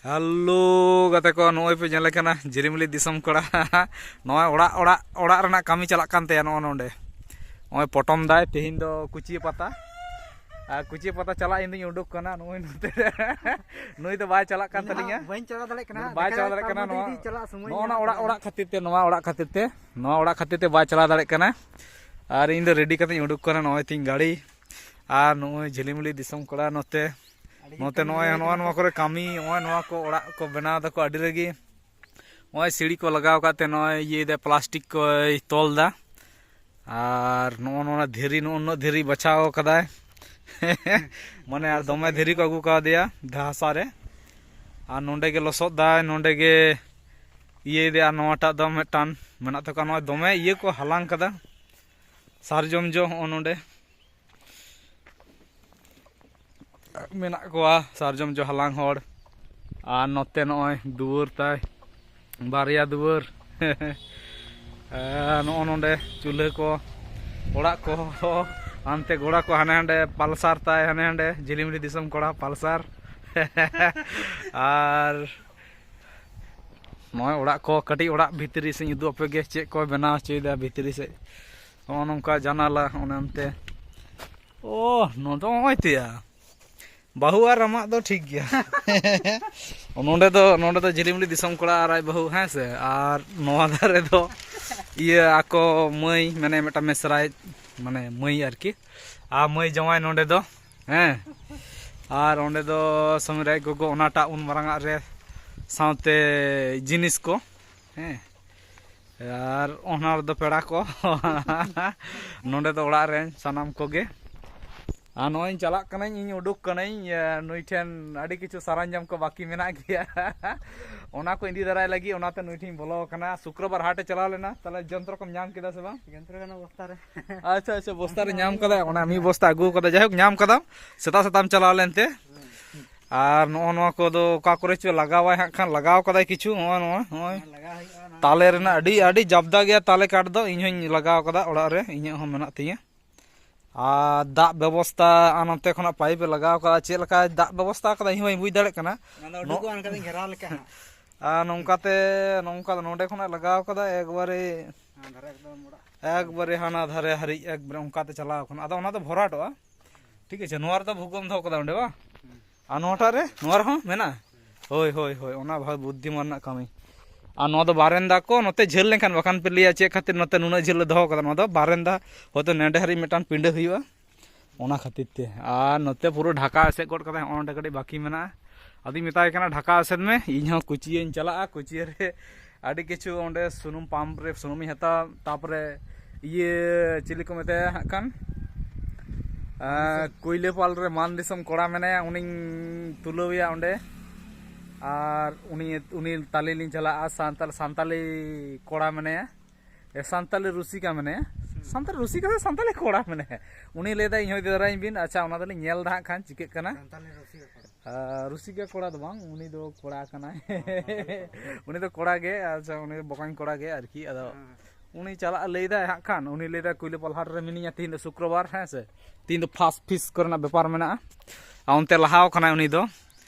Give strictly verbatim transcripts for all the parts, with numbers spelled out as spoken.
Hello ᱜᱟᱛᱮ ᱠᱚ, ᱱᱚᱜᱼᱚᱭ ᱯᱮ ᱧᱮᱞᱮ ᱠᱟᱱᱟ ᱡᱷᱤᱞᱤᱢᱤᱞᱤ ᱫᱤᱥᱚᱢ ᱠᱚᱲᱟ᱾ ᱱᱚᱜᱼᱚᱭ ᱚᱲᱟᱜ, ᱚᱲᱟᱜ, ᱚᱲᱟᱜ ᱨᱮᱱᱟᱜ ᱠᱟᱹᱢᱤ ᱪᱟᱞᱟᱜ ᱠᱟᱱ ᱛᱟᱭᱟ ᱱᱚᱜᱼᱚ ᱱᱚᱰᱮ᱾ ᱱᱚᱜᱼᱚᱭ ᱯᱚᱴᱚᱢ ᱫᱟᱭ, ᱛᱮᱦᱮᱧ ᱫᱚ ᱠᱩᱪᱤᱭᱟᱹ ᱯᱟᱛᱟ᱾ ᱟᱨ ᱠᱩᱪᱤᱭᱟᱹ ᱯᱟᱛᱟ ᱪᱟᱞᱟᱜ ᱤᱧ ᱫᱩᱧ ᱩᱰᱩᱠ ᱠᱟᱱᱟ᱾ ᱱᱚᱜᱼᱚᱭ ᱱᱚᱛᱮ ᱱᱩᱭ ᱫᱚ ᱵᱟᱭ ᱪᱟᱞᱟᱜ ᱠᱟᱱ ᱤᱧ ᱦᱚᱸ ᱛᱟᱹᱞᱤᱧᱟ᱾ ᱵᱟᱹᱧ ᱪᱟᱞᱟᱣ ᱫᱟᱲᱮᱭᱟᱜ ᱠᱟᱱᱟ᱾ ᱵᱟᱭ ᱫᱟᱠᱟ ᱪᱟᱞᱟᱣ ᱫᱟᱲᱮᱭᱟᱜ ᱠᱟᱱᱟ᱾ ᱠᱟᱹᱢᱤ ᱱᱚᱣᱟ, ᱡᱩᱫᱤ ᱪᱟᱞᱟᱜ ᱥᱚᱢᱚᱭ ᱱᱚᱜᱼᱚ ᱧᱟᱢ ᱱᱟ ᱚᱲᱟᱜ, ᱠᱟᱱᱟ᱾ ᱚᱲᱟᱜ ᱠᱷᱟᱹᱛᱤᱨ ᱛᱮ, ᱱᱚᱣᱟ ᱚᱲᱟᱜ ᱠᱷᱟᱹᱛᱤᱨ ᱛᱮ, ᱱᱚᱣᱟ ᱚᱲᱟᱜ ᱠᱷᱟᱹᱛᱤᱨ ᱛᱮ ᱵᱟᱭ ᱪᱟᱞᱟᱣ ᱫᱟᱲᱮᱭᱟᱜ ᱠᱟᱱᱟ᱾ ᱟᱨ ᱤᱧ ᱫᱚ ᱨᱮᱰᱤ ᱠᱟᱛᱮᱧ ᱩᱰᱩᱠ ᱠᱟᱱᱟ᱾ ᱱᱚᱜᱼᱚᱭ ᱛᱤᱧ ᱜᱟᱹᱲᱤ᱾ ᱟᱨ ᱱᱚᱜᱼᱚᱭ ᱡᱷᱤᱞᱤᱢᱤᱞᱤ ᱫᱤᱥᱚᱢ ᱠᱚᱲᱟ ᱱᱚᱛᱮ, ᱟᱹᱰᱤ ᱱᱚᱛᱮ ᱡᱚᱛᱚᱱ ᱱᱚᱜᱼᱚᱭ ᱜᱮ ᱱᱚᱣᱟ, ᱦᱩᱭᱩᱜ ᱱᱚᱣᱟ ᱠᱟᱱᱟ᱾ ᱠᱚᱨᱮ ᱠᱟᱹᱢᱤ, ᱱᱚᱜᱼᱚᱭ ᱱᱚᱣᱟ ᱠᱚ ᱚᱲᱟᱜ ᱠᱚ ᱵᱮᱱᱟᱣ ᱫᱟᱠᱚ ᱟᱹᱰᱤ ᱨᱟᱹᱜᱤ᱾ ᱱᱚᱜᱼᱚᱭ ᱥᱤᱲᱤ ᱠᱚ ᱞᱟᱜᱟᱣ ᱟᱠᱟᱫ ᱛᱮ ᱱᱚᱜᱼᱚᱭ ᱤᱭᱟᱹᱭ ᱫᱟᱭ, ᱯᱞᱟᱥᱴᱤᱠ ᱠᱚᱭ ᱛᱚᱞ ᱫᱟ᱾ ᱟᱨ ᱱᱚᱜᱼᱚ ᱱᱚᱣᱟ ᱫᱷᱤᱨᱤ, ᱱᱚᱜᱼᱚ ᱱᱩᱱᱟᱹᱜ ᱫᱷᱤᱨᱤ ᱵᱟᱪᱷᱟᱣ ᱠᱟᱫᱟᱭ᱾ ᱢᱟᱱᱮ ᱟᱨ ᱫᱚᱢᱮ ᱫᱷᱤᱨᱤ ᱠᱚ ᱟᱹᱜᱩ ᱠᱟᱣᱫᱮᱭᱟ ᱫᱷᱟᱥᱟ ᱨᱮ᱾ ᱟᱨ ᱱᱚᱸᱰᱮ ᱜᱮ ᱞᱚᱥᱚᱫ ᱫᱟᱭ, ᱱᱚᱸᱰᱮ ᱜᱮ ᱤᱭᱟᱹᱭ ᱫᱟᱭ᱾ ᱟᱨ ᱱᱚᱣᱟᱴᱟᱜ ᱫᱚ ᱢᱤᱫᱴᱟᱝ ᱢᱮᱱᱟᱜ ᱛᱟᱠᱚᱣᱟ, ᱱᱚᱜᱼᱚᱭ ᱫᱚᱢᱮ ᱤᱭᱟᱹ ᱠᱚ ᱦᱟᱞᱟᱝ ᱠᱟᱫᱟ, ᱥᱟᱨᱡᱚᱢ ᱡᱚ ᱦᱚᱸᱜᱼᱚ ᱱᱚᱸᱰᱮ᱾ ᱢᱮᱱᱟᱜ ᱠᱚᱣᱟ ᱥᱟᱨᱡᱚᱢ ᱡᱚ ᱦᱟᱞᱟᱝ ᱦᱚᱲ᱾ ᱟᱨ ᱱᱚᱛᱮ ᱱᱚᱜᱼᱚᱭ ᱫᱩᱣᱟᱹᱨ ᱛᱟᱭ, ᱵᱟᱨᱭᱟ ᱫᱩᱣᱟᱹᱨ᱾ ᱟᱨ ᱱᱚᱜᱼᱚ ᱱᱚᱰᱮ ᱪᱩᱞᱦᱟᱹ ᱠᱚ, ᱚᱲᱟᱜ ᱠᱚ, ᱦᱟᱱᱛᱮ ᱜᱚᱲᱟ ᱠᱚ, ᱦᱟᱱᱮ ᱦᱟᱸᱰᱮ ᱯᱟᱞᱥᱟᱨ ᱛᱟᱭ, ᱦᱟᱱᱮ ᱦᱟᱸᱰᱮ ᱡᱷᱤᱞᱤᱢᱤᱞᱤ ᱫᱤᱥᱚᱢ ᱠᱚᱲᱟ ᱯᱟᱞᱥᱟᱨ᱾ ᱟᱨ ᱱᱚᱜᱼᱚᱭ ᱚᱲᱟᱜ ᱠᱚ, ᱠᱟᱹᱴᱤᱡ ᱚᱲᱟᱜ ᱵᱷᱤᱛᱨᱤ ᱥᱮᱫ ᱤᱧ ᱩᱫᱩᱜ ᱟᱯᱮ ᱜᱮ, ᱪᱮᱫ ᱠᱚ ᱵᱮᱱᱟᱣ ᱦᱚᱪᱚᱭᱮᱫᱟ ᱵᱷᱤᱛᱨᱤ ᱥᱮᱫ᱾ ᱱᱚᱜᱼᱚ ᱱᱚᱝᱠᱟ ᱡᱟᱱᱟᱞᱟ, ᱚᱱᱮ ᱚᱱᱛᱮ᱾ ᱳ, ᱱᱚᱣᱟ ᱫᱚ ᱱᱚᱜᱼᱚᱭ ᱛᱮᱭᱟ᱾ ᱵᱟᱹᱦᱩ ᱟᱨ ᱟᱢᱟᱜ ᱫᱚ ᱴᱷᱤᱠ ᱜᱮᱭᱟ᱾ ᱱᱚᱸᱰᱮ ᱫᱚ, ᱱᱚᱸᱰᱮ ᱫᱚ ᱡᱷᱤᱞᱤᱢᱤᱞᱤ ᱫᱤᱥᱚᱢ ᱠᱚᱲᱟ ᱟᱨ ᱟᱡ ᱵᱟᱹᱦᱩ, ᱦᱮᱸ ᱥᱮ? ᱟᱨ ᱱᱚᱣᱟ ᱫᱷᱟᱨᱮ ᱫᱚ ᱤᱭᱟᱹ, ᱟᱠᱚ ᱢᱟᱹᱭ, ᱢᱟᱱᱮ ᱢᱤᱫᱴᱟᱝ ᱢᱮᱥᱨᱟᱭ, ᱢᱟᱱᱮ ᱢᱟᱹᱭ ᱟᱨᱠᱤ, ᱟᱨ ᱢᱟᱹᱭ ᱡᱟᱶᱟᱭ ᱱᱚᱸᱰᱮ ᱫᱚ, ᱦᱮᱸ᱾ ᱟᱨ ᱚᱸᱰᱮ ᱫᱚ ᱥᱚᱢᱤᱨ ᱟᱡ ᱜᱚᱜᱚ, ᱚᱱᱟᱴᱟᱜ ᱩᱱ ᱢᱟᱨᱟᱝ ᱟᱜ ᱨᱮ, ᱥᱟᱶᱛᱮ ᱡᱤᱱᱤᱥ ᱠᱚ, ᱦᱮᱸ᱾ ᱟᱨ ᱚᱱᱟ ᱨᱮᱫᱚ ᱯᱮᱲᱟ ᱠᱚ᱾ ᱱᱚᱸᱰᱮ ᱫᱚ ᱚᱲᱟᱜ ᱨᱮᱱ ᱥᱟᱱᱟᱢ ᱠᱚᱜᱮ᱾ ᱟᱨ ᱱᱚᱜᱼᱚᱭ ᱤᱧ ᱪᱟᱞᱟᱜ ᱠᱟᱹᱱᱟᱹᱧ, ᱤᱧ ᱩᱰᱩᱠ ᱠᱟᱹᱱᱟᱹᱧ, ᱤᱭᱟᱹ, ᱱᱩᱭ ᱴᱷᱮᱱ ᱟᱹᱰᱤ ᱠᱤᱪᱷᱩ ᱥᱟᱨᱟᱧᱡᱟᱢ ᱠᱚ ᱵᱟᱹᱠᱤ ᱢᱮᱱᱟᱜ ᱜᱮᱭᱟ᱾ ᱚᱱᱟ ᱠᱚ ᱤᱫᱤ ᱫᱟᱨᱟᱭ ᱞᱟᱹᱜᱤᱫ, ᱚᱱᱟᱛᱮ ᱱᱩᱭ ᱴᱷᱮᱱ ᱤᱧ ᱵᱚᱞᱚ ᱟᱠᱟᱱᱟ᱾ ᱥᱩᱠᱨᱚᱵᱟᱨ ᱦᱟᱴᱮ ᱪᱟᱞᱟᱣ ᱞᱮᱱᱟ, ᱛᱟᱦᱞᱮ ᱡᱚᱱᱛᱨᱚ ᱠᱚᱢ ᱧᱟᱢ ᱠᱮᱫᱟ ᱥᱮ ᱵᱟᱝ? ᱡᱚᱱᱛᱨᱚ ᱠᱟᱱᱟ ᱵᱚᱥᱛᱟ ᱨᱮ᱾ ᱟᱪᱪᱷᱟ, ᱟᱪᱪᱷᱟ, ᱵᱚᱥᱛᱟ ᱨᱮ ᱧᱟᱢ ᱠᱟᱫᱟ, ᱚᱱᱟ ᱢᱤᱫ ᱵᱚᱥᱛᱟ ᱟᱹᱜᱩ ᱠᱟᱫᱟ᱾ ᱡᱟᱭᱦᱳᱠ, ᱧᱟᱢ ᱠᱟᱫᱟᱢ, ᱥᱮᱛᱟᱜ ᱥᱮᱛᱟᱜ ᱮᱢ ᱪᱟᱞᱟᱣ ᱞᱮᱱᱛᱮ᱾ ᱟᱨ ᱱᱚᱜᱼᱚ ᱱᱚᱣᱟ ᱠᱚᱫᱚ ᱚᱠᱟ ᱠᱚᱨᱮ ᱪᱚ ᱞᱟᱜᱟᱣᱟᱭ ᱦᱟᱸᱜ ᱠᱷᱟᱱ, ᱞᱟᱜᱟᱣ ᱠᱟᱫᱟᱭ ᱠᱤᱪᱷᱩ, ᱱᱚᱜᱼᱚ ᱱᱚᱣᱟ, ᱱᱚᱜᱼᱚᱭ ᱞᱟᱜᱟᱣ ᱦᱩᱭᱩᱜᱼᱟ ᱱᱚᱣᱟ᱾ ᱛᱟᱞᱮ ᱨᱮᱱᱟᱜ ᱟᱹᱰᱤ, ᱟᱹᱰᱤ ᱡᱟᱵᱫᱟ ᱜᱮᱭᱟ ᱛᱟᱞᱮ ᱠᱟᱴ ᱫᱚ, ᱤᱧ ᱦᱚᱸᱧ ᱞᱟᱜᱟᱣ ᱠᱟᱫᱟ ᱚᱲᱟᱜ ᱨᱮ, ᱤᱧᱟᱹᱜ ᱦᱚᱸ ᱢᱮᱱᱟᱜ ᱛᱤᱧᱟᱹ᱾ ᱟᱨ ᱫᱟᱜ ᱵᱮᱵᱚᱥᱛᱟ, ᱟᱨ ᱱᱚᱛᱮ ᱠᱷᱚᱱᱟᱜ ᱯᱟᱭᱤᱯ ᱮ ᱞᱟᱜᱟᱣ ᱠᱟᱫᱟ, ᱪᱮᱫ ᱞᱮᱠᱟ ᱫᱟᱜ ᱵᱮᱵᱚᱥᱛᱟ ᱠᱟᱫᱟ ᱤᱧ ᱦᱚᱸ ᱵᱟᱹᱧ ᱵᱩᱡᱽ ᱫᱟᱲᱮᱭᱟᱜ ᱠᱟᱱᱟ᱾ ᱚᱱᱟ ᱫᱚ ᱩᱰᱩᱠᱚᱜᱼᱟ, ᱚᱱᱠᱟ ᱫᱚ ᱜᱷᱮᱨᱟᱣ ᱞᱮᱠᱟ ᱦᱟᱸᱜ᱾ ᱟᱨ ᱱᱚᱝᱠᱟᱛᱮ, ᱱᱚᱝᱠᱟ ᱫᱚ ᱱᱚᱸᱰᱮ ᱠᱷᱚᱱᱟᱜ ᱞᱟᱜᱟᱣ ᱠᱟᱫᱟ ᱮᱠᱵᱟᱨᱮ, ᱦᱟᱱᱟ ᱫᱷᱟᱨᱮ ᱮᱠᱫᱚᱢ ᱚᱲᱟᱜ᱾ ᱮᱠᱵᱟᱨᱮ ᱦᱟᱱᱟ ᱫᱷᱟᱨᱮ ᱦᱟᱹᱨᱤᱡ ᱮᱠᱵᱟᱨᱮ ᱚᱱᱠᱟᱛᱮ ᱪᱟᱞᱟᱣ ᱠᱟᱱᱟ᱾ ᱟᱫᱚ ᱚᱱᱟ ᱫᱚ ᱵᱷᱚᱨᱟᱴᱚᱜᱼᱟ, ᱴᱷᱤᱠ ᱟᱪᱷᱮ᱾ ᱱᱚᱣᱟ ᱨᱮᱫᱚ ᱵᱷᱩᱜᱟᱹᱜ ᱮᱢ ᱫᱚᱦᱚ ᱠᱟᱫᱟ ᱚᱸᱰᱮ, ᱵᱟᱝ? ᱟᱨ ᱱᱚᱣᱟᱴᱟᱜ ᱨᱮ, ᱱᱚᱣᱟ ᱨᱮᱦᱚᱸ ᱢᱮᱱᱟᱜᱼᱟ᱾ ᱦᱳᱭ, ᱦᱳᱭ, ᱦᱳᱭ, ᱚᱱᱟ ᱵᱷᱟᱜᱮ ᱵᱩᱫᱽᱫᱷᱤᱢᱟᱱ ᱨᱮᱱᱟᱜ ᱠᱟᱹᱢᱤ᱾ ᱟᱨ ᱱᱚᱣᱟ ᱫᱚ ᱵᱟᱨᱮᱱᱫᱟ ᱠᱚ ᱱᱚᱛᱮ ᱡᱷᱟᱹᱞ ᱞᱮᱱᱠᱷᱟᱱ, ᱵᱟᱠᱷᱟᱱ ᱯᱮ ᱞᱟᱹᱭᱟ ᱪᱮᱫ ᱠᱷᱟᱹᱛᱤᱨ ᱱᱚᱛᱮ ᱱᱩᱱᱟᱹᱜ ᱡᱷᱟᱹᱞ ᱞᱮ ᱫᱚᱦᱚ ᱠᱟᱫᱟ᱾ ᱱᱚᱣᱟ ᱫᱚ ᱵᱟᱨᱮᱱᱫᱟ, ᱦᱚᱭᱛᱳ ᱱᱮᱰᱮ ᱦᱟᱹᱨᱤᱡ ᱢᱤᱫᱴᱟᱝ ᱯᱤᱸᱰᱟᱹ ᱦᱩᱭᱩᱜᱼᱟ, ᱚᱱᱟ ᱠᱷᱟᱹᱛᱤᱨ ᱛᱮ᱾ ᱟᱨ ᱱᱚᱛᱮ ᱯᱩᱨᱟᱹ ᱰᱷᱟᱠᱟ ᱮᱥᱮᱫ ᱜᱚᱫ ᱠᱟᱫᱟᱭ, ᱦᱚᱸᱜᱼᱚ ᱱᱚᱸᱰᱮ ᱠᱟᱹᱴᱤᱡ ᱵᱟᱹᱠᱤ ᱢᱮᱱᱟᱜᱼᱟ᱾ ᱟᱫᱚᱧ ᱢᱮᱛᱟᱭ ᱠᱟᱱᱟ, "ᱰᱷᱟᱠᱟ ᱮᱥᱮᱫ ᱢᱮ, ᱤᱧ ᱦᱚᱸ ᱠᱳᱪᱤᱭᱟᱹᱧ ᱪᱟᱞᱟᱜᱼᱟ, ᱠᱳᱪᱤᱭᱟᱹ ᱨᱮ ᱟᱹᱰᱤ ᱠᱤᱪᱷᱩ ᱚᱸᱰᱮ ᱥᱩᱱᱩᱢ ᱯᱟᱢᱯ ᱨᱮ ᱥᱩᱱᱩᱢᱤᱧ ᱦᱟᱛᱟᱣᱟ, ᱛᱟᱯᱚᱨᱮ ᱤᱭᱟᱹ ᱪᱤᱞᱤ ᱠᱚ ᱢᱮᱛᱟᱭᱟ ᱦᱟᱸᱜ ᱠᱷᱟᱱ, ᱟᱸ, ᱠᱩᱭᱞᱟᱹᱯᱟᱞ ᱨᱮ ᱢᱟᱱ ᱫᱤᱥᱚᱢ ᱠᱚᱲᱟ ᱢᱮᱱᱟᱭᱟ, ᱩᱱᱤᱧ ᱛᱩᱞᱟᱹᱣᱮᱭᱟ ᱚᱸᱰᱮ, ᱟᱨ ᱩᱱᱤ, ᱩᱱᱤ ᱛᱟᱞᱮ ᱞᱤᱧ ᱪᱟᱞᱟᱜᱼᱟ᱾ ᱥᱟᱱᱛᱟᱲ, ᱥᱟᱱᱛᱟᱞᱤ ᱠᱚᱲᱟ ᱢᱮᱱᱟᱭᱟ, ᱮ, ᱥᱟᱱᱛᱟᱞᱤ ᱨᱩᱥᱤᱠᱟ ᱢᱮᱱᱟᱭᱟ, ᱥᱟᱱᱛᱟᱲ ᱨᱩᱥᱤᱠᱟ ᱥᱮ ᱥᱟᱱᱛᱟᱞᱤ ᱠᱚᱲᱟ ᱢᱮᱱᱟᱭᱟ, ᱩᱱᱤ ᱞᱟᱹᱭᱫᱟ, "ᱤᱧ ᱦᱚᱸ ᱤᱫᱤ ᱛᱚᱨᱟᱭᱤᱧ ᱵᱤᱱ᱾" ᱟᱪᱪᱷᱟ, ᱚᱱᱟ ᱫᱚᱞᱤᱧ ᱧᱮᱞ ᱫᱟ ᱦᱟᱸᱜ ᱠᱷᱟᱱ ᱪᱤᱠᱟᱹᱜ ᱠᱟᱱᱟ᱾ ᱥᱟᱱᱛᱟᱞᱤ ᱨᱩᱥᱤᱠᱟ ᱠᱚᱲᱟ᱾ ᱟᱨ ᱨᱩᱥᱤᱠᱟ ᱠᱚᱲᱟ ᱫᱚ ᱵᱟᱝ, ᱩᱱᱤ ᱫᱚ ᱠᱚᱲᱟ ᱠᱟᱱᱟᱭ᱾ ᱩᱱᱤ ᱫᱚ ᱠᱚᱲᱟ ᱜᱮ, ᱟᱪᱪᱷᱟ, ᱩᱱᱤ ᱫᱚ ᱵᱚᱠᱚᱧ ᱠᱚᱲᱟ ᱜᱮ ᱟᱨᱠᱤ᱾ ᱟᱫᱚ ᱦᱮᱸ᱾ ᱩᱱᱤ ᱪᱟᱞᱟᱜ ᱞᱟᱹᱭᱫᱟᱭ ᱦᱟᱸᱜ ᱠᱷᱟᱱ, ᱩᱱᱤ ᱞᱟᱹᱭᱫᱟ ᱠᱩᱭᱞᱟᱹᱯᱟᱞ ᱦᱟᱴ ᱨᱮ ᱢᱤᱱᱟᱹᱧᱟ, ᱛᱤᱦᱤᱧ ᱫᱚ ᱥᱩᱠᱨᱚᱵᱟᱨ, ᱦᱮᱸ ᱥᱮ, ᱛᱤᱦᱤᱧ ᱫᱚ ᱯᱷᱟᱥ ᱯᱷᱤᱥ ᱠᱚᱨᱮᱱᱟᱜ ᱵᱮᱯᱟᱨ ᱢᱮᱱᱟᱜᱼᱟ᱾ ᱟᱨ ᱚᱱᱛᱮ ᱞᱟᱦᱟᱣ ᱠᱟᱱᱟᱭ ᱩᱱᱤ ᱫᱚ᱾